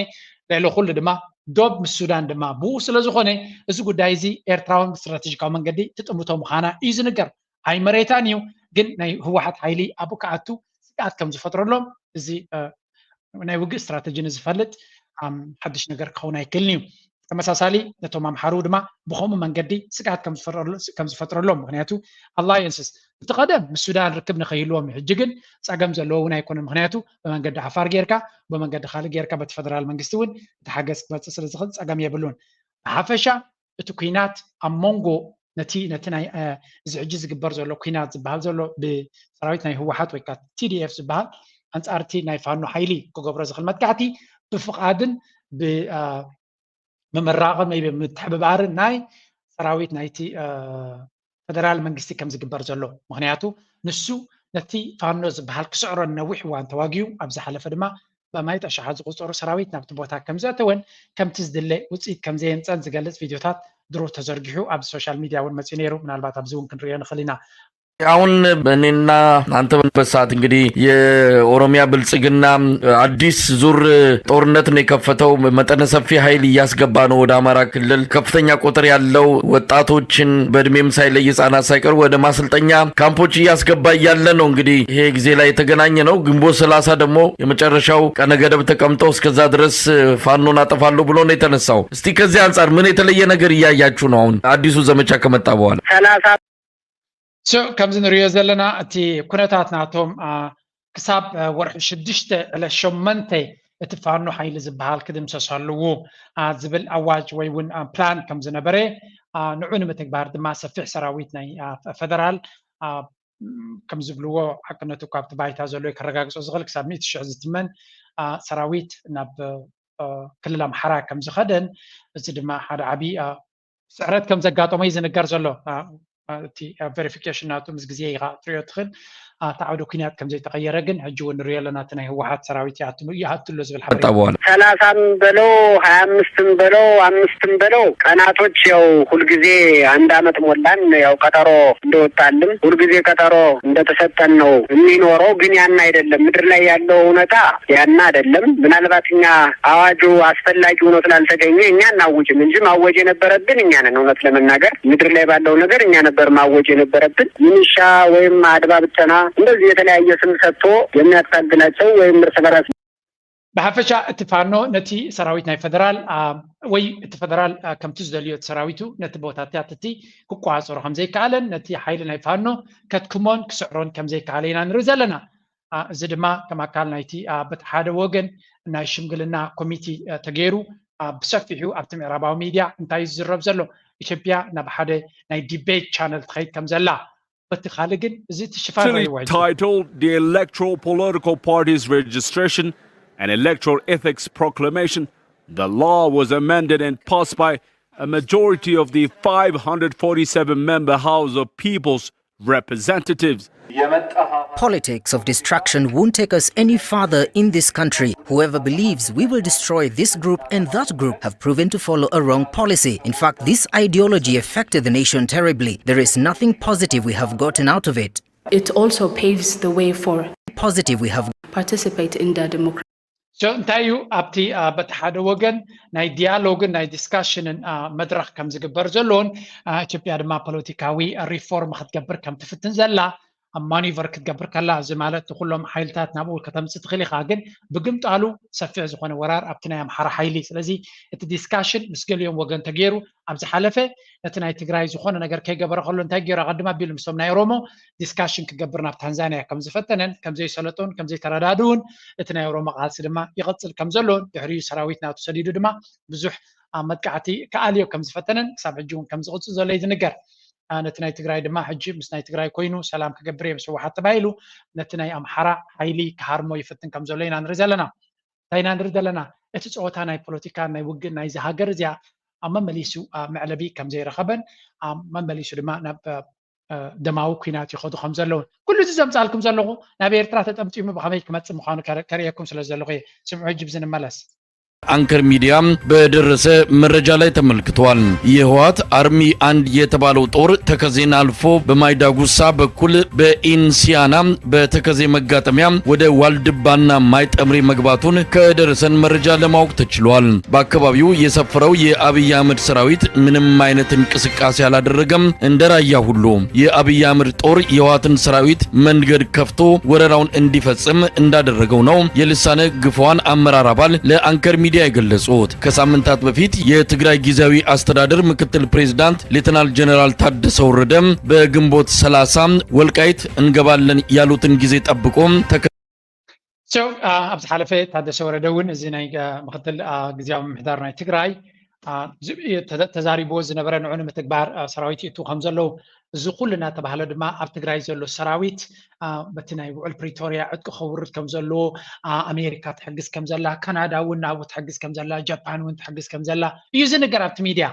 ልዕሊ ኩሉ ድማ ዶብ ምስ ሱዳን ድማ ብኡ ስለዝኾነ እዚ ጉዳይ እዚ ኤርትራ እውን ብስትራተጂካዊ መንገዲ ትጥምቶ ምዃና እዩ ዝንገር። ኣይመሬታን እዩ ግን ናይ ህወሓት ሓይሊ ኣብኡ ክኣቱ ስግኣት ከም ዝፈጥረሎም እዚ ናይ ውግእ ስትራተጂ ንዝፈልጥ ሓድሽ ነገር ክኸውን ኣይክእልን እዩ። ተመሳሳሊ ነቶም ኣምሓሩ ድማ ብኸምኡ መንገዲ ስግኣት ከም ዝፈጥረሎም ምክንያቱ ኣላየንስስ እቲ ቀደም ምስ ሱዳን ርክብ ንኸይህልዎም እዩ። ሕጂ ግን ፀገም ዘለዎ እውን ኣይኮነን። ምክንያቱ ብመንገዲ ዓፋር ጌርካ ብመንገዲ ካልእ ጌርካ በቲ ፈደራል መንግስቲ እውን እቲ ሓገዝ ክመፅእ ስለዝኽእል ፀገም የብሉን። ብሓፈሻ እቲ ኩናት ኣብ መንጎ ነቲ ነቲ ናይ እዚ ሕጂ ዝግበር ዘሎ ኩናት ዝበሃል ዘሎ ብሰራዊት ናይ ህወሓት ወይ ከዓ ቲዲኤፍ ዝበሃል ኣንፃርቲ ናይ ፋኖ ሓይሊ ክገብሮ ዝኽእል መጥቃዕቲ ብፍቓድን ብምምራቕን ወይ ብምትሕብባርን ናይ ሰራዊት ናይቲ ፈደራል መንግስቲ ከም ዝግበር ዘሎ ምክንያቱ ንሱ ነቲ ፋኖ ዝበሃል ክስዕሮ ነዊሕ እዋን ተዋጊኡ ኣብ ዝሓለፈ ድማ ብኣማኢት ኣሽሓት ዝቁፀሩ ሰራዊት ናብቲ ቦታ ከም ዘእተወን ከምቲ ዝድለ ውፅኢት ከም ዘየምፀን ዝገልፅ ቪድዮታት ድሮ ተዘርጊሑ ኣብ ሶሻል ሚድያ እውን መፅኡ ነይሩ። ምናልባት ኣብዚ እውን ክንሪኦ ንኽእል ኢና። አሁን እኔና አንተ በነበርንበት ሰዓት እንግዲህ የኦሮሚያ ብልጽግና አዲስ ዙር ጦርነት ነው የከፈተው። መጠነ ሰፊ ኃይል እያስገባ ነው ወደ አማራ ክልል። ከፍተኛ ቁጥር ያለው ወጣቶችን በእድሜም ሳይለይ ህጻናት ሳይቀሩ ወደ ማሰልጠኛ ካምፖች እያስገባ እያለ ነው እንግዲህ ይሄ ጊዜ ላይ የተገናኘ ነው። ግንቦት ሠላሳ ደግሞ የመጨረሻው ቀነ ገደብ ተቀምጦ እስከዛ ድረስ ፋኖን አጠፋለሁ ብሎ ነው የተነሳው። እስቲ ከዚህ አንጻር ምን የተለየ ነገር እያያችሁ ነው አሁን አዲሱ ዘመቻ ከመጣ በኋላ? ከምዚ ንሪኦ ዘለና እቲ ኩነታት ናቶም ክሳብ ወርሒ ሽዱሽተ ዕለት ሸመንተ እቲ ፋኖ ሓይሊ ዝበሃል ክድምሰስ ኣለዎ ዝብል ኣዋጅ ወይ እውን ፕላን ከም ዝነበረ ንዑ ንምትግባር ድማ ሰፊሕ ሰራዊት ናይ ፈደራል ከም ዝብልዎ ሓቅነቱ ካብቲ ባይታ ዘሎ ከረጋግፆ ዝኽእል ክሳብ ሚእቲ ሽሕ ዝትመን ሰራዊት ናብ ክልል ኣምሓራ ከም ዝኸደን እዚ ድማ ሓደ ዓብዪ ስዕረት ከም ዘጋጠሞ እዩ ዝንገር ዘሎ። እቲ ቨሪፊኬሽን ናቱ ምስ ግዜ ኢኻ ትሪኦ ትኽእል። እቲ ዓውደ ኩናት ከም ዘይተቐየረ ግን ሕጂ እውን ንሪኦ ኣለና። እቲ ናይ ህወሓት ሰራዊት ይኣትሉ ይኣትሉ ዝብል ሓበሬታ ጠብዋል ሰላሳም በለው ሀያ አምስትም በለው አምስትም በለው ቀናቶች ያው ሁልጊዜ አንድ አመት ሞላን። ያው ቀጠሮ እንደወጣልን ሁልጊዜ ቀጠሮ እንደተሰጠን ነው የሚኖረው። ግን ያን አይደለም ምድር ላይ ያለው እውነታ ያን አይደለም። ምናልባት እኛ አዋጁ አስፈላጊ ሆኖ ስላልተገኘ እኛ እናውጅም እንጂ ማወጅ የነበረብን እኛ ነን። እውነት ለመናገር ምድር ላይ ባለው ነገር እኛ ነበር ማወጅ የነበረብን። ሚኒሻ ወይም አድማ ብተና እንደዚህ የተለያየ ስም ሰጥቶ የሚያታግላቸው ወይም እርስ በራስ ብሓፈሻ እቲ ፋኖ ነቲ ሰራዊት ናይ ፈደራል ወይ እቲ ፈደራል ከምቲ ዝደልዮ እቲ ሰራዊቱ ነቲ ቦታታት እቲ ክቋፀሮ ከምዘይከኣለን ነቲ ሓይሊ ናይ ፋኖ ከትክሞን ክስዕሮን ከምዘይከኣለ ኢና ንርኢ ዘለና። እዚ ድማ ከም ኣካል ናይቲ በቲ ሓደ ወገን ናይ ሽምግልና ኮሚቲ ተገይሩ ብሰፊሑ ኣብቲ ምዕራባዊ ሚድያ እንታይ እዩ ዝዝረብ ዘሎ? ኢትዮጵያ ናብ ሓደ ናይ ዲቤት ቻነል ትኸይድ ከም ዘላ በቲ ካልእ ግን እዚ እቲ ሽፋን ራእይዎ ሕጂ titled The Electoral Political Parties Registration and Electoral Ethics Proclamation, the law was amended and passed by a majority of the five hundred forty-seven member House of People's Representatives. Politics of destruction won't take us any farther in this country. Whoever believes we will destroy this group and that group have proven to follow a wrong policy. In fact, this ideology affected the nation terribly. There is nothing positive we have gotten out of it. It also paves the way for Positive we have participate in the democratic So እንታይ እዩ ኣብቲ በቲ ሓደ ወገን ናይ ዲያሎግን ናይ ዲስካሽንን መድረኽ ከም ዝግበር ዘለዎን ኢትዮጵያ ድማ ፖለቲካዊ ሪፎርም ክትገብር ከም ትፍትን ዘላ ኣብ ማኒቨር ክትገብር ከላ፣ እዚ ማለት ንኩሎም ሓይልታት ናብኡ ከተምፅእ ትኽእል ኢኻ፣ ግን ብግምጣሉ ሰፊሕ ዝኾነ ወራር ኣብቲ ናይ ኣምሓራ ሓይሊ። ስለዚ እቲ ዲስካሽን ምስ ገሊኦም ወገን ተገይሩ ኣብ ዝሓለፈ ነቲ ናይ ትግራይ ዝኾነ ነገር ከይገበረ ከሎ እንታይ ገይሩ ኣቐድም ኣቢሉ ምስቶም ናይ ኦሮሞ ዲስካሽን ክገብር ናብ ታንዛንያ ከም ዝፈተነን ከም ዘይሰለጡን ከም ዘይተረዳድኡን እቲ ናይ ኦሮሞ ቃልሲ ድማ ይቐፅል ከም ዘሎን ድሕሪኡ ሰራዊት ናቱ ሰዲዱ ድማ ብዙሕ መጥቃዕቲ ክኣልዮ ከም ዝፈተነን ክሳብ ሕጂ እውን ከም ዝቕፅል ዘሎ እዩ ዝንገር። ነቲ ናይ ትግራይ ድማ ሕጂ ምስ ናይ ትግራይ ኮይኑ ሰላም ክገብር እየ ምስ ህወሓት ተባሂሉ ነቲ ናይ ኣምሓራ ሓይሊ ክሃርሞ ይፍትን ከም ዘሎ ኢና ንርኢ ዘለና። እንታይ ኢና ንርኢ ዘለና? እቲ ፀወታ ናይ ፖለቲካ ናይ ውግእ ናይዚ ሃገር እዚኣ ኣብ መመሊሱ መዕለቢ ከም ዘይረኸበን ኣብ መመሊሱ ድማ ናብ ደማዊ ኩናት ይኸዱ ከም ዘለውን ኩሉ እዚ ዘምፃልኩም ዘለኹ ናብ ኤርትራ ተጠምጢሙ ብኸመይ ክመፅእ ምዃኑ ከርእየኩም ስለ ዘለኹ እየ። ስምዑ፣ ሕጂ ብዚ ንመለስ። አንከር ሚዲያ በደረሰ መረጃ ላይ ተመልክቷል። የህወሓት አርሚ አንድ የተባለው ጦር ተከዜን አልፎ በማይዳጉሳ በኩል በኢንሲያና በተከዜ መጋጠሚያ ወደ ዋልድባና ማይጠምሪ መግባቱን ከደረሰን መረጃ ለማወቅ ተችሏል። በአካባቢው የሰፈረው የአብይ አህመድ ሰራዊት ምንም አይነት እንቅስቃሴ አላደረገም። እንደ ራያ ሁሉ የአብይ አህመድ ጦር የህወሓትን ሰራዊት መንገድ ከፍቶ ወረራውን እንዲፈጽም እንዳደረገው ነው የልሳነ ግፈዋን አመራር አባል ለአንከር ሚዲያ የገለጹት። ከሳምንታት በፊት የትግራይ ጊዜያዊ አስተዳደር ምክትል ፕሬዝዳንት ሌተናል ጀነራል ታደሰ ወረደ በግንቦት ሠላሳ ወልቃይት እንገባለን ያሉትን ጊዜ ጠብቆ ተከ- So ኣብዚ ሓለፈ ታደሰ ወረደ እውን እዚ ናይ ምክትል ግዜያዊ ምምሕዳር ናይ ትግራይ ተዛሪብዎ ዝነበረ ንዑ ንምትግባር ሰራዊት ይእትዉ ከም ዘለዉ እዚ ኩሉ እናተባህለ ድማ ኣብ ትግራይ ዘሎ ሰራዊት በቲ ናይ ውዕል ፕሪቶርያ ዕጥቂ ከውርድ ከም ዘለዎ ኣሜሪካ ትሕግዝ ከም ዘላ ካናዳ እውን ናብኡ ትሕግዝ ከም ዘላ ጃፓን እውን ትሕግዝ ከም ዘላ እዩ ዝንገር ኣብቲ ሚድያ።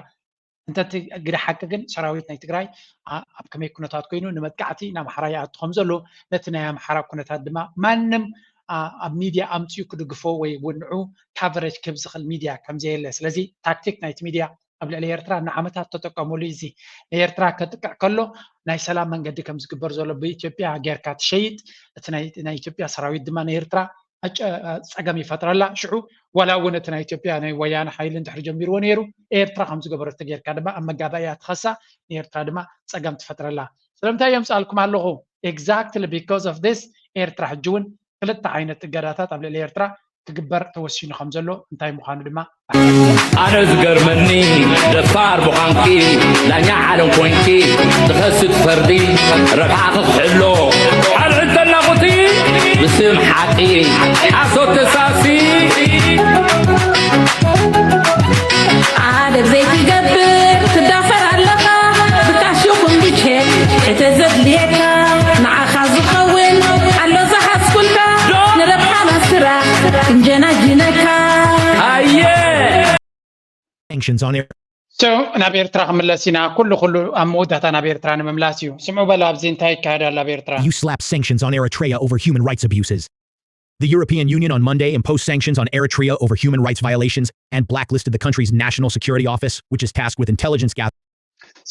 እንተቲ ግደ ሓቂ ግን ሰራዊት ናይ ትግራይ ኣብ ከመይ ኩነታት ኮይኑ ንመጥቃዕቲ ናብ ኣምሓራ ይኣቱ ከም ዘሎ ነቲ ናይ ኣምሓራ ኩነታት ድማ ማንም ኣብ ሚድያ ኣምፅኡ ክድግፎ ወይ እውን ንዑ ካቨሬጅ ክህብ ዝኽእል ሚድያ ከም ዘየለ ስለዚ ታክቲክ ናይቲ ሚድያ ኣብ ልዕሊ ኤርትራ ንዓመታት ተጠቀሙሉ እዚ ንኤርትራ ከጥቅዕ ከሎ ናይ ሰላም መንገዲ ከም ዝግበር ዘሎ ብኢትዮጵያ ጌርካ ትሸይጥ እቲ ናይ ኢትዮጵያ ሰራዊት ድማ ንኤርትራ ፀገም ይፈጥረላ ሽዑ ዋላ እውን እቲ ናይ ኢትዮጵያ ናይ ወያነ ሓይሊ እንድሕር ጀሚርዎ ነይሩ ኤርትራ ከም ዝገበረቶ ጌርካ ድማ ኣብ መጋባእያ ትኸሳ ንኤርትራ ድማ ፀገም ትፈጥረላ ስለምንታይ የምፅኣልኩም ኣለኹ exactly because of this ኤርትራ ሕጂ እውን ክልተ ዓይነት እገዳታት ኣብ ልዕሊ ኤርትራ ክግበር ተወሲኑ ከም ዘሎ እንታይ ምዃኑ ድማ ኣነ ዝገርመኒ ደፋር ብዃንኪ ዳኛ ዓለም ኮንኪ ትኸሲ ትፈርዲ ረብሓ ክሕሎ ኣልዕል ተናቑቲ ብስም ሓቂ ኣሶ ተሳሲ ኣደብ ዘይትገብር ትዳፈር ኣለኻ ብካሽ ይኹን ብቼክ ሕተ ዘድልየካ ንዓኻ ዝኸውን ኣሎ ዝሓዝኩልካ ንረብሓና ስራሕ ክንጀናጅነካ ኣየ sanctions on Iran. So ናብ ኤርትራ ክምለስ ኢና። ኩሉ ኩሉ ኣብ መወዳእታ ናብ ኤርትራ ንምምላስ እዩ። ስምዑ በል ኣብዚ እንታይ ይካየድ ኣሎ ኣብ ኤርትራ? You slap sanctions on Eritrea over human rights abuses. The European Union on Monday imposed sanctions on Eritrea over human rights violations and blacklisted the country's National Security Office, which is tasked with intelligence gathering.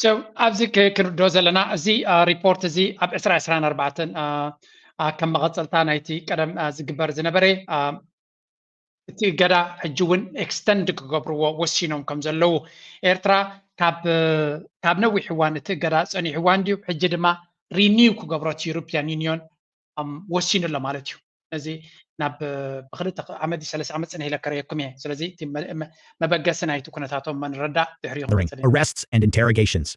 So ኣብዚ ክንርድኦ ዘለና እዚ ሪፖርት እዚ ኣብ ዕስራ ዕስራን ኣርባዕተን ከም መቐፀልታ ናይቲ ቀደም ዝግበር ዝነበረ እቲ እገዳ ሕጂ እውን ኤክስተንድ ክገብርዎ ወሲኖም ከም ዘለዉ ኤርትራ ካብ ነዊሕ እዋን እቲ እገዳ ፀኒሕዋ እንድዩ ሕጂ ድማ ሪኒው ክገብሮ እቲ ዩሮፒያን ዩኒዮን ወሲኑ ኣሎ ማለት እዩ ነዚ ናብ ብክልተ ዓመት ሰለስተ ዓመት ፅንሕ ኢለ ከረየኩም እየ ስለዚ መበገሲ ናይቲ ኩነታቶም ንረዳእ ድሕሪ arrests and interrogations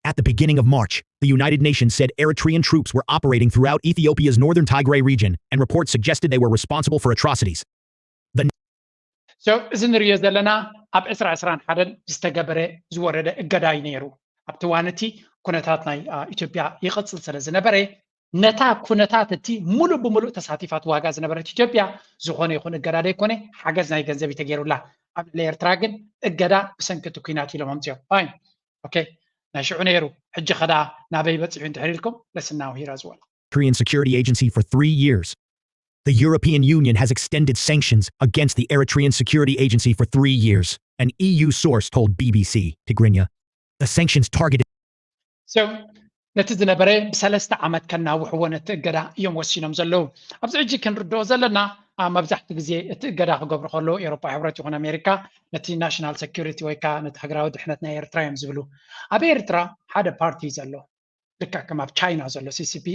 At the beginning of March, the United Nations said Eritrean troops were operating throughout Ethiopia's northern Tigray region, and reports suggested they were responsible for atrocities. So እዚ ንሪኦ ዘለና ኣብ ዕስራ ዕስራን ሓደን ዝተገበረ ዝወረደ እገዳ እዩ ነይሩ። ኣብቲ እዋን እቲ ኩነታት ናይ ኢትዮጵያ ይቕፅል ስለ ዝነበረ ነታ ኩነታት እቲ ሙሉእ ብሙሉእ ተሳቲፋት ዋጋ ዝነበረት ኢትዮጵያ ዝኾነ ይኹን እገዳ ደይኮነ ሓገዝ ናይ ገንዘብ እዩ ተገይሩላ። ኣብ ልዕሊ ኤርትራ ግን እገዳ ብሰንኪ እቲ ኩናት ኢሎም ኣምፅኦም። ፋይን ኦኬ ናይ ሽዑ ነይሩ ሕጂ ኸዳ ናበይ በፂሑ እንድሕር ኢልኩም let's now hear as well. Korean Security Agency for three years. The European Union has extended sanctions against the Eritrean Security Agency for three years, an E U source told B B C Tigrinya. The sanctions targeted. So ነቲ ዝነበረ ብሰለስተ ዓመት ከናውሕዎ ነቲ እገዳ እዮም ወሲኖም ዘለዉ። ኣብዚ ሕጂ ክንርድኦ ዘለና መብዛሕትኡ ግዜ እቲ እገዳ ክገብሩ ከለዉ ኤውሮጳ ሕብረት ይኹን ኣሜሪካ ነቲ ናሽናል ሰኪሪቲ ወይ ከዓ ነቲ ሃገራዊ ድሕነት ናይ ኤርትራ እዮም ዝብሉ። ኣብ ኤርትራ ሓደ ፓርቲ እዩ ዘሎ፣ ልክዕ ከም ኣብ ቻይና ዘሎ ሲ ሲ ፒ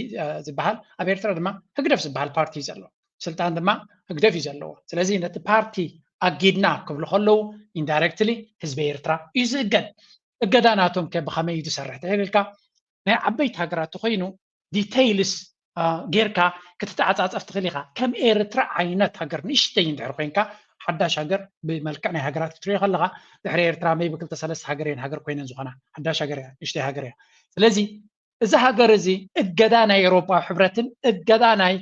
ዝበሃል፣ ኣብ ኤርትራ ድማ ህግደፍ ዝበሃል ፓርቲ እዩ ዘሎ። ስልጣን ድማ ህግደፍ እዩ ዘለዎ። ስለዚ ነቲ ፓርቲ ኣጊድና ክብሉ ከለዉ ኢንዳይረክትሊ ህዝቢ ኤርትራ እዩ ዝእገድ። እገዳ ናቶም ከ ብኸመይ እዩ ዝሰርሕ ተኢልካ፣ ናይ ዓበይቲ ሃገራት ተኮይኑ ዲተይልስ ጌርካ ክትተዓፃፀፍ ትኽእል ኢኻ። ከም ኤርትራ ዓይነት ሃገር ንእሽተይ እንድሕር ኮይንካ፣ ሓዳሽ ሃገር ብመልክዕ ናይ ሃገራት ክትሪኦ ከለኻ፣ ድሕሪ ኤርትራ ሜይቢ ክልተ ሰለስተ ሃገር እየን ሃገር ኮይነን ዝኾና። ሓዳሽ ሃገር እያ፣ ንእሽተይ ሃገር እያ። ስለዚ እዚ ሃገር እዚ እገዳ ናይ ኤውሮጳ ሕብረትን እገዳ ናይ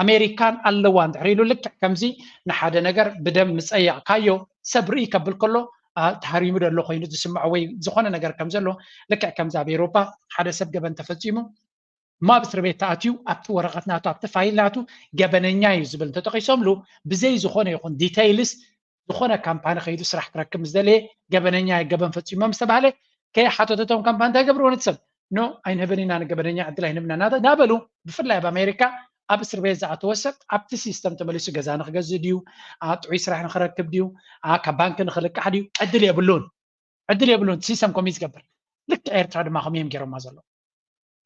ኣሜሪካን ኣለዋ እንድሕር ኢሉ፣ ልክዕ ከምዚ ንሓደ ነገር ብደም ምፀያቕካዮ ሰብ ርኢ ከብል ከሎ ተሃሪሙ ደሎ ኮይኑ ዝስምዖ ወይ ዝኾነ ነገር ከም ዘሎ፣ ልክዕ ከምዚ ኣብ ኤውሮጳ ሓደ ሰብ ገበን ተፈፂሙ እሞ ኣብ እስር ቤት ተኣትዩ ኣብቲ ወረቐት ናቱ ኣብቲ ፋይል ናቱ ገበነኛ እዩ ዝብል እንተጠቂሶምሉ፣ ብዘይ ዝኾነ ይኹን ዲተይልስ ዝኾነ ካምፓኒ ከይዱ ስራሕ ክረክብ ምስ ደለየ ገበነኛ ገበን ፈፂሞም ዝተባህለ ከይሓተተቶም ካምፓኒ እንታይ ገብርዎ ነቲ ሰብ? ኖ፣ ኣይንህብን ኢና፣ ንገበነኛ ዕድል ኣይንህብና እናበሉ፣ ብፍላይ ኣብ ኣሜሪካ ኣብ እስር ቤት ዝኣተወ ሰብ ኣብቲ ሲስተም ተመሊሱ ገዛ ንክገዝእ ድዩ፣ ጥዑይ ስራሕ ንክረክብ ድዩ፣ ካብ ባንኪ ንክልቃሕ ድዩ ዕድል የብሉን። ዕድል የብሉን። ሲስተም ከምኡ ዝገብር። ልክዕ ኤርትራ ድማ ከምኡ እዮም ገይሮማ ዘለዉ።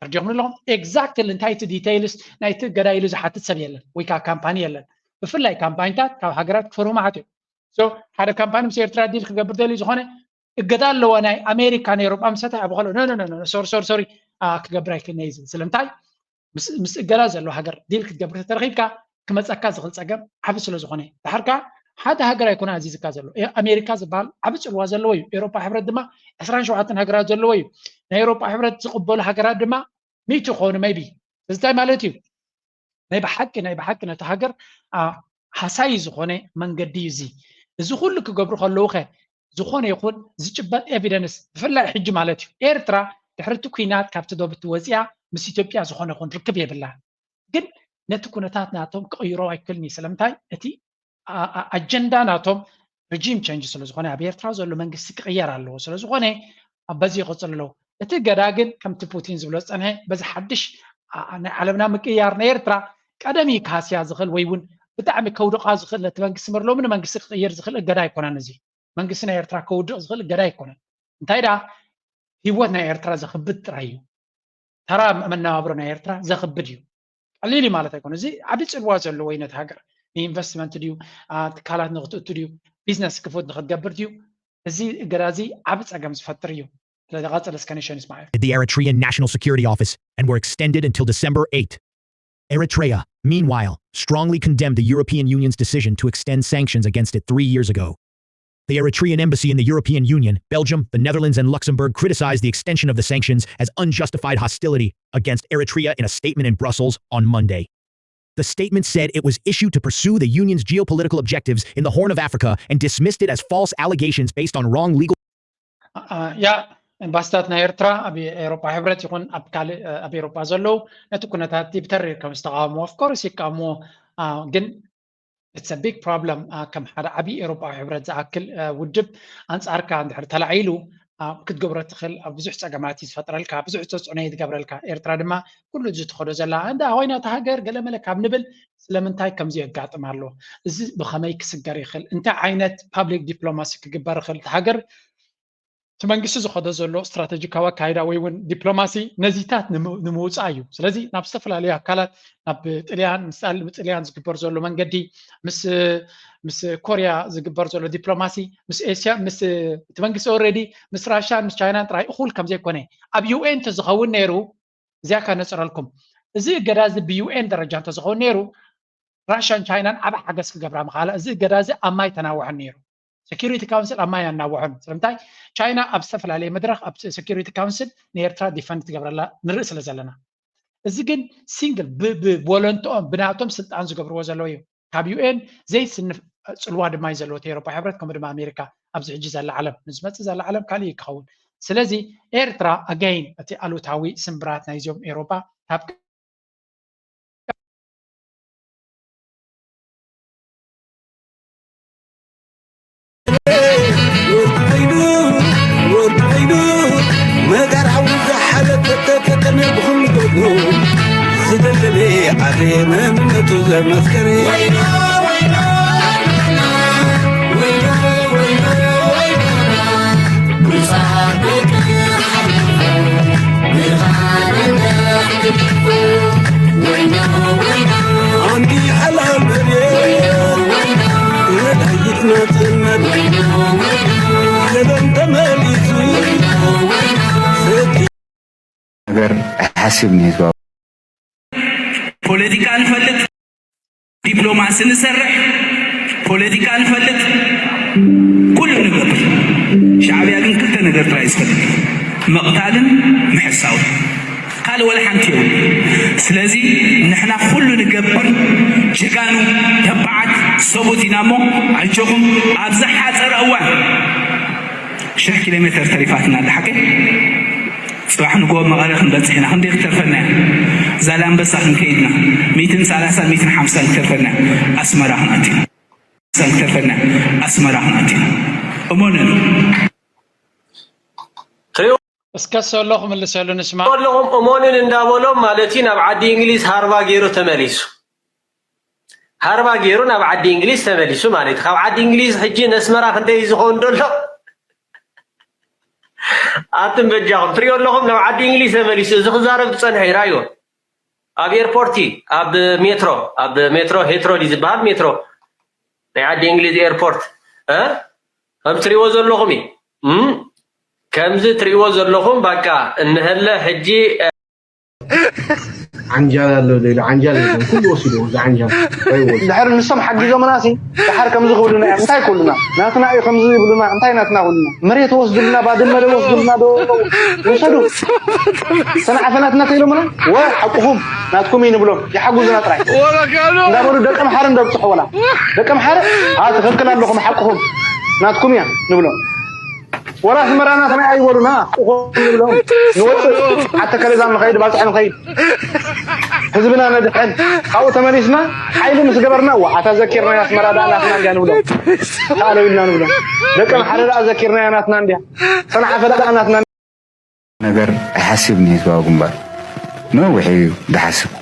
ተረዲኹም ኣለኹም? ኤግዛክትሊ እንታይ እቲ ዲተይልስ ናይቲ እገዳ ኢሉ ዝሓትት ሰብ የለን ወይ ከዓ ካምፓኒ የለን። ብፍላይ ካምፓኒታት ካብ ሃገራት ክፈርሁ መዓት እዮም። ሓደ ካምፓኒ ምስ ኤርትራ ዲል ክገብር ደልዩ ዝኾነ እገዳ ኣለዎ ናይ ኣሜሪካ ናይ ኤውሮጳ ምሰተ ኣብ ከሎ ኖ ኖ ኖ ሶሪ ሶሪ ሶሪ ክገብር ኣይክእልን እዩ ዝብል። ስለምንታይ? ምስ እገዳ ዘሎ ሃገር ዲል ክትገብር ተተረኺብካ ክመፀካ ዝኽእል ፀገም ዓብ ስለዝኾነ። ድሓር ከዓ ሓደ ሃገር ኣይኮነ ኣዚዝካ ዘሎ። ኣሜሪካ ዝበሃል ዓብ ፅልዋ ዘለዎ እዩ። ኤውሮጳ ሕብረት ድማ ዕስራን ሸውዓተን ሃገራት ዘለዎ እዩ። ናይ ኤውሮጳ ሕብረት ዝቕበሉ ሃገራት ድማ ሚእቲ ክኾኑ maybe። እዚ እንታይ ማለት እዩ? ናይ ብሓቂ ናይ ብሓቂ ነቲ ሃገር ሃሳዪ ዝኾነ መንገዲ እዩ እዚ። እዚ ኩሉ ክገብሩ ከለዉ ከ ዝኾነ ይኹን ዝጭበጥ ኤቪደንስ ብፍላይ ሕጂ ማለት እዩ ኤርትራ ድሕሪ እቲ ኲናት ካብቲ ዶብ እትወፅያ ምስ ኢትዮጵያ ዝኾነ ይኹን ርክብ የብላን። ግን ነቲ ኩነታት ናቶም ክቕይሮ ኣይክእልን እዩ። ስለምንታይ? እቲ ኣጀንዳ ናቶም ሪጂም ቸንጅ ስለዝኾነ ኣብ ኤርትራ ዘሎ መንግስቲ ክቕየር ኣለዎ። ስለዝኾነ በዚ ይቕፅል ኣለዉ። እቲ እገዳ ግን ከምቲ ፑቲን ዝብሎ ዝፀንሐ በዚ ሓድሽ ናይ ዓለምና ምቅያር ናይ ኤርትራ ቀደም እዩ ክሃስያ ዝኽእል ወይ እውን ብጣዕሚ ከውድቓ ዝኽእል ነቲ መንግስቲ ምር ሎሚ ንመንግስቲ ክቕይር ዝኽእል እገዳ ኣይኮነን። እዚ መንግስቲ ናይ ኤርትራ ከውድቕ ዝኽእል እገዳ ኣይኮነን። እንታይ ደኣ ህይወት ናይ ኤርትራ ዘኽብድ ጥራይ እዩ። ተራ መነባብሮ ናይ ኤርትራ ዘኽብድ እዩ። ቀሊል እዩ ማለት ኣይኮነ። እዚ ዓብዪ ፅልዋ ዘለዎ እዩ ነቲ ሃገር። ንኢንቨስትመንት ድዩ፣ ትካላት ንክትእቱ ድዩ፣ ቢዝነስ ክፉት ንክትገብር ድዩ፣ እዚ እገዳ እዚ ዓብ ጸገም ዝፈጥር እዩ። ስለዚ ቀጽል እስከ ንሸን ይስማዕ። The Eritrean National Security Office and were extended until December eighth. Eritrea, meanwhile, strongly condemned the European Union's decision to extend sanctions against it three years ago. The Eritrean embassy in the European Union, Belgium, the Netherlands, and Luxembourg criticized the extension of the sanctions as unjustified hostility against Eritrea in a statement in Brussels on Monday. The statement said it was issued to pursue the union's geopolitical objectives in the Horn of Africa and dismissed it as false allegations based on wrong legal. ያ ኤምባሲታት ናይ ኤርትራ ኣብ ኤሮፓ ሕብረት ይኹን ኣብ ካልእ ኣብ ኤሮፓ ዘለዉ ነቲ ኩነታት ብተሪር ከም ዝተቃወምዎ ኦፍኮርስ ይቃወምዎ። ግን it's a big problem። ከም ሓደ ዓብዪ ኤሮፓዊ ሕብረት ዝኣክል ውድብ ኣንጻርካ እንድሕር ተላዒሉ ክትገብሮ ትኽእል ኣብ ብዙሕ ጸገማት እዩ ዝፈጥረልካ፣ ብዙሕ ተጽዕኖ እዩ ዝገብረልካ። ኤርትራ ድማ ኩሉ እዚ ትኸዶ ዘላ እንዳ ኮይና እታ ሃገር ገለመለ ካብ ንብል ስለምንታይ ከምዚ የጋጥም ኣሎ፣ እዚ ብኸመይ ክስገር ይኽእል፣ እንታይ ዓይነት ፓብሊክ ዲፕሎማሲ ክግበር ይኽእል፣ እታ ሃገር እቲ መንግስቲ ዝኸዶ ዘሎ ስትራተጂካዊ ኣካይዳ ወይ እውን ዲፕሎማሲ ነዚታት ንምውፃእ እዩ። ስለዚ ናብ ዝተፈላለዩ ኣካላት ናብ ጥልያን ምስ ጥልያን ዝግበር ዘሎ መንገዲ ምስ ምስ ኮርያ ዝግበር ዘሎ ዲፕሎማሲ ምስ ኤስያ ምስ እቲ መንግስቲ ኦልሬዲ ምስ ራሻን ምስ ቻይናን ጥራይ እኹል ከም ዘይኮነ ኣብ ዩ ኤን ተዝኸውን ነይሩ እዚኣ ከነፅረልኩም። እዚ እገዳ እዚ ብ ዩ ኤን ደረጃ እንተዝኸውን ነይሩ ራሻን ቻይናን ዓብ ሓገዝ ክገብራ ምኽኣላ። እዚ እገዳ እዚ ኣብ ማይ ተናውሐን ነይሩ። ሴኪሪቲ ካውንስል ኣብ ማይ ኣናውሐን። ስለምንታይ ቻይና ኣብ ዝተፈላለየ መድረኽ ኣብ ሴኪሪቲ ካውንስል ንኤርትራ ዲፈንድ ትገብረላ ንርኢ ስለ ዘለና። እዚ ግን ሲንግል ብወለንትኦም ብናቶም ስልጣን ዝገብርዎ ዘለዉ እዩ። ካብ ዩ ኤን ዘይስንፍ ፅልዋ ድማ እዩ ዘለዎ እቲ ኤሮፓ ሕብረት ከምኡ ድማ ኣሜሪካ ኣብዚ ሕጂ ዘላ ዓለም ንዝመፅእ ዘላ ዓለም ካልእ እዩ ክኸውን። ስለዚ ኤርትራ ኣገይን እቲ ኣሉታዊ ስምብራት ናይዚኦም ኤሮፓ ካብ ወርቂ ዓይኑ ወርቂ ዓይኑ መጋር ዓው ዝሓለፈ ተፈተነ ብኹሉ ገድሉ ተለለ ዓደ መንነቱ ዘመስከረ ኣንቲ ሓላል መሬት መድሃኒት ናጽነት ገበን ተመሊሱ ሰቲ ነገር ኣይሓስብን እዩ ህዝባዊ ፖለቲካ ንፈልጥ፣ ዲፕሎማሲ ንሰርሕ፣ ፖለቲካ ንፈልጥ፣ ኩሉ ንገብር። ሻዕብያ ግን ክልተ ነገር ጥራይ ዝፈልጥ፣ ምቕታልን ምሕሳውን። ካልእ ወላ ሓንቲ የብሉ። ስለዚ ንሕና ኩሉ ንገብር፣ ጀጋኑ ተባዓት ሰቡት ኢና እሞ ኣጆኹም ኣብ ዝሓፀረ እዋን ሽሕ ኪሎ ሜተር ተሪፋትና ኣላ ሓቀይ? ጽባሕ ንግሆ መቐለ ክንበጽሕ ኢና። ክንደይ ክትተርፈና እያ? ዛላምበሳ ክንከይድና ሚእትን ሰላሳን ሚእትን ሓምሳን ክትተርፈና እያ። ኣስመራ ክንኣቱ ኢና። ኣስመራ ክንኣቱ ኢና። እመኑኒ። እስከ ሶሎ ክምልሰሉ ንስማ። ኣለኹም እሞንን እንዳበሎም ማለት እዩ። ናብ ዓዲ እንግሊዝ ሃርባ ገይሩ ተመሊሱ። ሃርባ ገይሩ ናብ ዓዲ እንግሊዝ ተመሊሱ ማለት እዩ። ካብ ዓዲ እንግሊዝ ሕጂ ነስመራ ክንደይ ዝኸውን ደሎ ኣትን በጃኹም ትሪኦ ኣለኹም። ናብ ዓዲ እንግሊዝ ተመሊሱ እዚ ክዛረብ ዝፀንሐ ይራዮ ኣብ ኤርፖርት እዩ። ኣብ ሜትሮ ኣብ ሜትሮ ሄትሮ ድዩ ዝበሃል ሜትሮ ናይ ዓዲ እንግሊዝ ኤርፖርት እ ከም ትሪእዎ ዘለኹም እዩ። እም፣ ከምዚ ትሪእዎ ዘለኹም ባቃ እንሀለ ሕጂ ዓንጃል ኣሎ ደሎ ዓንጃል የለን ኩሉ ወሲድዎ እዚ ዓንጃል እንታይ ወሲዱ ድሕር ንሶም ሓጊዞምና ሲ ድሓር ከምዚ ክብሉና እዮም እንታይ ክብሉና ናትና እዩ ከምዚ ይብሉና እንታይ ናትና ክብሉና መሬት ወስዱልና ባድመ ዶ ወስዱልና ዶ ውሰዱ ሰንዓፈ ናትና ተኢሎምና ወ ሓቁኹም ናትኩም እዩ ንብሎም ይሓጉዙና ጥራይ እንዳበሉ ደቂ ምሓረ እንደብፅሑ ወላ ደቂ ምሓረ ኣ ትኽክል ኣለኹም ሓቁኹም ናትኩም እያ ንብሎም ወላ ኣስመራ ናትና ኣይበሉና ንብሎም ንወፅእ ዓዲ ተከለ ንኸይድ ባፅሒ ንኸይድ ህዝብና ነድሕን ካብኡ ተመሊስና ሓይሊ ምስ ገበርና እዋ ኣታ ዘኪርና ኣስመራ ደኣ ናትና እንድያ ንብሎም ተኣለው ኢልና ንብሎም ደቂ ኣምሓረ ደኣ ዘኪርናያ ናትና እንድያ ሰንዓፈ ደኣ ናትና ነገር ኣይሓስብን እዩ ህዝባዊ ግንባር ነዊሕ እዩ ዝሓስብ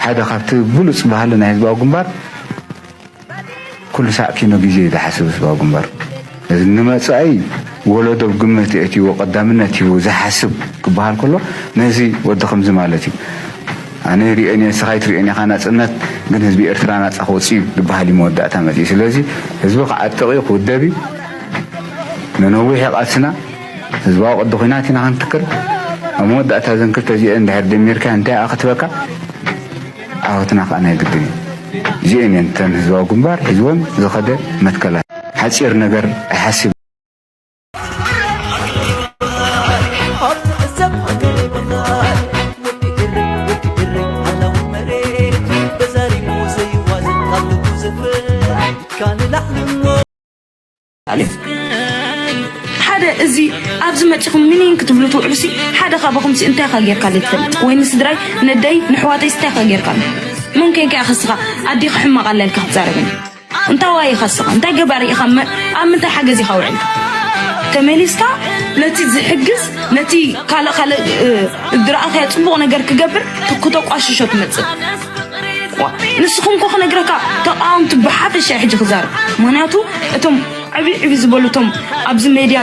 ሓደ ካብቲ ብሉፅ ባህሊ ናይ ህዝባዊ ግንባር ኩሉ ሳዕ ኪኖ ግዜ እዩ ዝሓስብ ህዝባዊ ግንባር። እዚ ንመጻኢ ወለዶ ብግምት የእትይዎ ቀዳምነት ሂቡ ዝሓስብ ክበሃል ከሎ ነዚ ወዲ ከምዚ ማለት እዩ። ኣነ ይርእዮን እየ ንስኻ ኣይትርእዮን ኢኻ ናጽነት ግን ህዝቢ ኤርትራ ናጻ ክወጽእ እዩ ዝበሃል እዩ መወዳእታ መጺኡ። ስለዚ ህዝቢ ክዓጥቕ እዩ ክውደብ እዩ። ንነዊሕ እዩ ቃልስና። ህዝባዊ ቅዲ ኲናት ኢና ክንትክል። ኣብ መወዳእታ እዘን ክልተ እዚኤን እንድሕር ደሚርካ እንታይ እያ ክትበካ? ዓወትና ከኣ ናይ ግድን እዩ። እዚኤን እየን እተን ህዝባዊ ግንባር ሒዝወን ዝኸደ መትከላት። ሓጺር ነገር ኣይሓስብን። ሓደ እዚ ኣብዚ መጺኹም ሚኒን ክትብሉ ትውዕሉሲ ሓደ ካባኹምሲ እንታይ ኢኻ ጌርካለይ ትፈልጥ ወይ ንስድራይ ነደይ ንሕዋተይስ እንታይ ኢኻ ጌርካለይ መን ኮንካ ኢኻ እስኻ ኣዴኺ ሕማቕ ኣላ ኢልካ ክትዛረበኒ እንታይ ዋይ ኢኻ እስኻ እንታይ ገባሪ ኢኻ እሞ ኣብ ምንታይ ሓገዝ ኢኻ ውዒልካ ተመሊስካ ነቲ ዝሕግዝ ነቲ ካልእ ካልእ ዝረኣኻዮ ጽቡቕ ነገር ክገብር ክተቋሽሾ ትመጽእ ንስኹም ኮ ክነግረካ ተቃወምቲ ብሓፈሻ ሕጂ ክዛረብ ምክንያቱ እቶም ዕብይ ዕብይ ዝበሉ እቶም ኣብዚ ሜድያ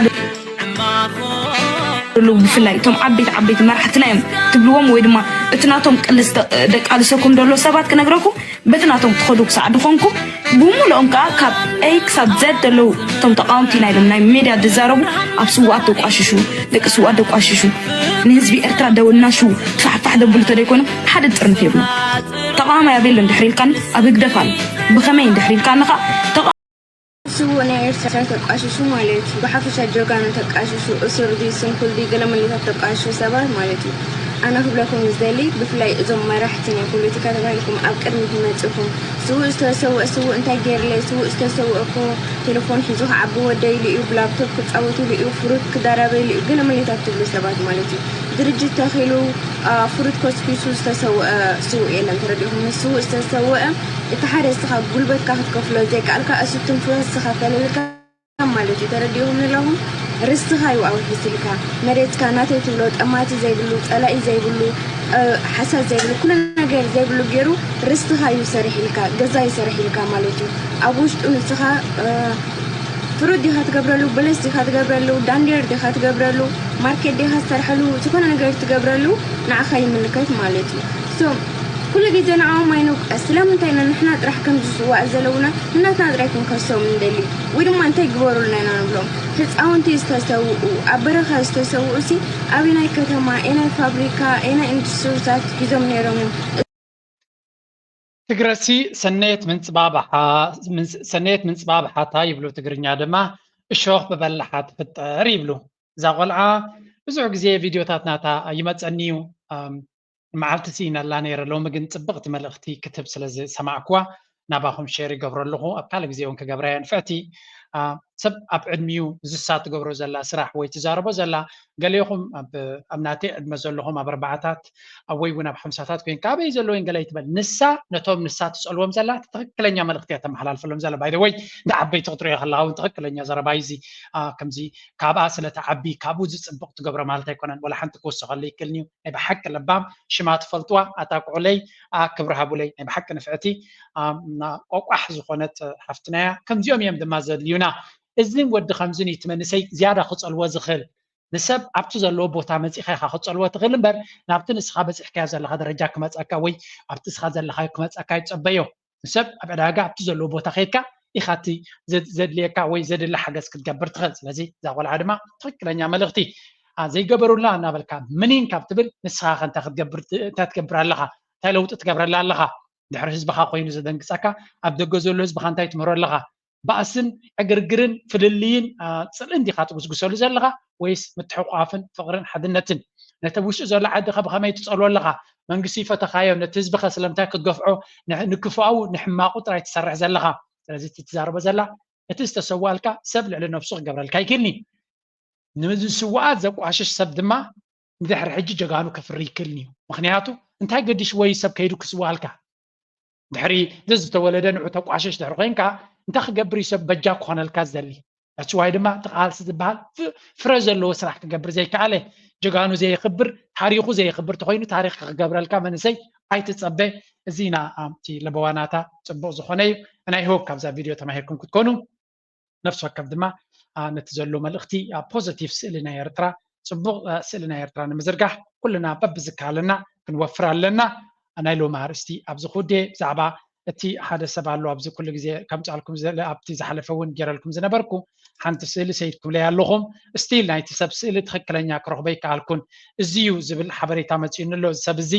ዘለዉ ብፍላይ እቶም ዓበይቲ ዓበይቲ መራሕትና እዮም ትብልዎም ወይ ድማ እቲ ናቶም ቅልስ ደቃልሰኩም ዘሎ ሰባት ክነግረኩም በቲ ናቶም ትኸዱ ክሳዕ ድኾንኩም ብምልኦም ከዓ ካብ ኤ ክሳብ ዘድ ዘለዉ እቶም ተቃወምቲ ኢና ኢሎም ናይ ሜድያ ዝዛረቡ ኣብ ስውኣት ደቋሽሹ ደቂ ስውኣት ደቋሽሹ ንህዝቢ ኤርትራ ደውናሹ ፋሕፋሕ ደብሉ ተደይኮይኖም ሓደ ጥርንፍ የብሉ ተቃዋማይ ኣበይ ኣሎ እንድሕር ኢልካኒ ኣብ ህግደፍ ኣሎ ብኸመይ እንድሕር ኢልካኒ ከዓ ተቃ- ስዉእ ናይ ኤርትራ ተቃሽሹ ማለት እዩ ብሓፈሻ ጀጋኑ ተቃሽሹ እሱር ድዩ ስንኩል ድዩ ገለ መለታት ተቃሽሹ ሰባት ማለት እዩ ኣነ ክብለኩም ዝደሊ ብፍላይ እዞም መራሕቲ ናይ ፖለቲካ ተባሂልኩም ኣብ ቅድሚት መጺኹም ስዉእ ዝተሰወአ ስዉእ እንታይ ገይርለይ ስዉእ ዝተሰወአ እኮ ቴለፎን ሒዙ ክዓቢ ወደይሉ እዩ ብላፕቶፕ ክጻወትሉ እዩ ፍሩት ክዳራበይሉ እዩ ገለ መለታት ትብሉ ሰባት ማለት እዩ ድርጅት ተኺሉ ፍሩት ኮስኪሱ ዝተሰወአ ስዉእ የለን ተረዲእኹም ንስዉእ ዝተሰወአ እቲ ሓደ እስኻ ጉልበትካ ክትከፍሎ ዘይከኣልካ እሱ ትንፋስኻ ፈሊልካ ማለት እዩ ተረዲእኹም ኣለኹም ርስትኻ እዩ ኣውሒስልካ። መሬትካ ናተይ ትብሎ፣ ጠማቲ ዘይብሉ፣ ጸላኢ ዘይብሉ፣ እ፣ ሓሳድ ዘይብሉ፣ ኩሉ ነገር ዘይብሉ ገይሩ ርስትኻ እዩ ሰሪሕልካ፣ ገዛ እዩ ሰሪሕልካ ማለት እዩ። ኣብ ውሽጡ ንስኻ፣ እ፣ ፍሩት ዲኻ ትገብረሉ፣ በለስ ዲኻ ትገብረሉ፣ ዳንዴር ዲኻ ትገብረሉ፣ ማርኬት ዲኻ ትሰርሐሉ፣ ዝኾነ ነገር ትገብረሉ ንዓኻ ይምልከት ማለት እዩ። So፣ ኩሉ ግዜ ንዓኦም ኣይንውቀስ። ስለምንታይ ኢና ንሕና ጥራሕ ከምዚ ዝስዋእ ዘለውና? ንናትና ጥራይ ክንከሶም ንደሊ፣ ወይ ድማ እንታይ ግበሩልና ኢና ንብሎም? ህፃውንቲ ዝተሰውኡ፣ ኣብ በረኻ ዝተሰውኡ ሲ ኣበናይ ከተማ፣ ኤናይ ፋብሪካ፣ ኤናይ ኢንዱስትሪታት ሒዞም ነይሮም እዮም? ትግረሲ ሰነየት ምንፅባባሓ፣ ምንስ-፣ ሰነየት ምንፅባባሓታ ይብሉ፣ ትግርኛ ድማ እሾኽ ብበላሓ ትፍጠር ይብሉ። እዛ ቆልዓ ብዙሕ ግዜ ቪድዮታት ናታ ይመፀኒ እዩ። ኣም፣ መዓልቲ ስኢነላ ነይረ፣ ሎሚ ግን ፅብቕቲ መልእኽቲ ክትህብ ስለ ዝሰማዕኩዋ ናባኹም ሼር ይገብሮ ኣለኹ። ኣብ ካልእ ግዜ እውን ክገብራ እየ። ንፍዕቲ፣ ኣ፣ ሰብ ኣብ ዕድሚኡ ዝሳ ትገብሮ ዘላ ስራሕ ወይ ትዛረቦ ዘላ፣ ገሌኹም ኣብ፣ ኣብ ናተይ ዕድመ ዘለኹም ኣብ ኣርባዓታት ኣብ ወይ እውን ኣብ ሓምሳታት ኮይንካ ኣበይ ዘሎ ወይን ገለ ይትበል። ንሳ ነቶም ንሳ ትጸልዎም ዘላ እቲ ትኽክለኛ መልእኽቲ እያ ተመሓላልፈሎም ዘላ። ባይ ወይ ንዓበይቲ ክትሪኦ ከለኻ እውን ትኽክለኛ ዘረባ እዩ እዚ። ኣ፣ ከምዚ ካብኣ ስለ ትዓቢ ካብኡ ዝጽብቕ ትገብሮ ማለት ኣይኮነን። ወላ ሓንቲ ክውስኸሉ ይክእልን እዩ። ናይ ብሓቂ ለባም ሽማ ትፈልጥዋ ኣታ ኩዕለይ፣ ኣ፣ ክብሪ ሃቡለይ። ናይ ብሓቂ ንፍዕቲ፣ ኣ፣ እና ቆቋሕ ዝኾነት ሓፍትና እያ። ከምዚኦም እዮም ድማ ዘድልዩና። እዝን ወዲ ከምዝን እዩ እቲ መንእሰይ ዝያዳ ክጸልዎ ዝኽእል። ንሰብ ኣብቲ ዘለዎ ቦታ መጺኻ ኢኻ ክጸልዎ ትኽእል እምበር ናብቲ ንስኻ በጺሕካዮ ዘለኻ ደረጃ ክመጸካ ወይ ኣብቲ ንስኻ ዘለኻዮ ክመጸካ ይጸበዮ። ንሰብ ኣብ ዕዳጋ ኣብቲ ዘለዎ ቦታ ከይድካ ኢኻ እቲ ዘ-፣ ዘድልየካ ወይ ዘድሊ ሓገዝ ክትገብር ትኽእል። ስለዚ እዛ ቆልዓ ድማ ትኽክለኛ መልእኽቲ፣ ኣ፣ ዘይገበሩላ እናበልካ ምኒን ካብ ትብል ንስኻ ከ እንታይ ክትገብር ት-፣ እንታይ ትገብር ኣለኻ? እንታይ ለውጢ ትገብረላ ኣለኻ? ድሕሪ ህዝብኻ ኮይኑ ዘደንግጸካ ኣብ ደገ ዘሎ ህዝብኻ እንታይ ትምህሮ ኣለኻ? ባእስን ዕግርግርን ፍልልይን፣ ኣ፣ ጽልእን ዲኻ ትጉስጉሰሉ ዘለኻ ወይስ ምትሕቋፍን ፍቕርን ሓድነትን? ነቲ ኣብ ውሽጢ ዘሎ ዓድኸ ብኸመይ ትጸልዎ ኣለኻ? መንግስቲ ይፈተኻዮ፣ ነቲ ህዝብኸ ስለምንታይ ክትገፍዖ? ን-፣ ንክፉኣኡ ንሕማቑ ጥራይ ትሰርሕ ዘለኻ። ስለዚ እቲ ትዛረቦ ዘላ እቲ ዝተሰዋእልካ ሰብ ልዕሊ ነብሱ ክገብረልካ ይክእልኒ። ንዝስዋኣት ዘቋሽሽ ሰብ ድማ ንድሕሪ ሕጂ ጀጋኑ ከፍሪ ይክእልኒ እዩ። ምኽንያቱ እንታይ ገዲሽ ወይ ሰብ ከይዱ ክስዋኣልካ? ድሕሪ ዘዝተወለደ ንዑ ተቋሸሽ ድሕሪ ኮይንካ እንታይ ክገብር እዩ ሰብ በጃ ክኾነልካ ዝደሊ? That's why ድማ እቲ ቃልሲ ዝበሃል ፍ-፣ ፍረ ዘለዎ ስራሕ ክገብር ዘይከኣለ፣ ጀጋኑ ዘየኽብር፣ ታሪኹ ዘየኽብር ተኾይኑ ታሪኽ ክገብረልካ መንእሰይ ኣይትጸበ። እዚ ኢና ኣብቲ ለበዋናታ ጽቡቕ ዝኾነ እዩ። ናይ ሆፕ ካብዛ ቪድዮ ተማሂርኩም ክትኮኑ ነፍሲ ወከፍ ድማ፣ ኣ፣ ነቲ ዘሎ መልእኽቲ፣ ኣ፣ ፖዘቲቭ ስእሊ ናይ ኤርትራ፣ ጽቡቕ፣ ኣ፣ ስእሊ ናይ ኤርትራ ንምዝርጋሕ ኩልና በብዝከኣለና ክንወፍር ኣለና። ናይ ሎሚ ኣርእስቲ ኣብዚ ክውዴ ብዛዕባ እቲ ሓደ ሰብ ኣሎ፣ ኣብዚ ኩሉ ግዜ ከምጻልኩም ዘለ-፣ ኣብቲ ዝሓለፈ እውን ገይረልኩም ዝነበርኩ ሓንቲ ስእሊ ሰይድኩምለይ ኣለኹም። ስቲል ናይቲ ሰብ ስእሊ ትኽክለኛ ክረኽቦ ይከኣልኩን። እዚ እዩ ዝብል ሓበሬታ መጺኡኒ ኣሎ። እዚ ሰብ እዚ፣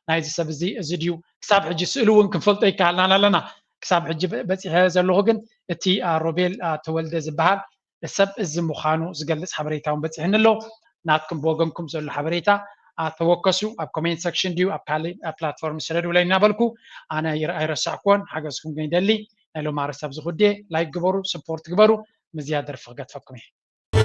ናይዚ ሰብ እዚ፣ እዚ ድዩ? ክሳብ ሕጂ ስእሊ እውን ክንፈልጦ ይከኣልናን ኣለና። ክሳብ ሕጂ በ-፣ በጺሐ ዘለኹ ግን እቲ፣ ኣ፣ ሮቤል፣ ኣ፣ ተወልደ ዝበሃል ሰብ እዚ ምዃኑ ዝገልጽ ሓበሬታ እውን በጺሕኒ ኣሎ። ናትኩም ብወገንኩም ዘሎ ሓበሬታ፣ ኣ፣ ተወከሱ፣ ኣብ ኮሜንት ሰክሽን ድዩ ኣብ ካልእ፣ ኣ፣ ፕላትፎርም ስደዱለይ እናበልኩ ኣነ ይር-፣ ኣይረሳዕኩዎን፣ ሓገዝኩም ግን ይደሊ። ናይ ሎሚ ኣርእስቲ ኣብዚ ክውዴ። ላይክ ግበሩ፣ ስፖርት ግበሩ። ምዝያ ደርፊ ክገድፈኩም እየ።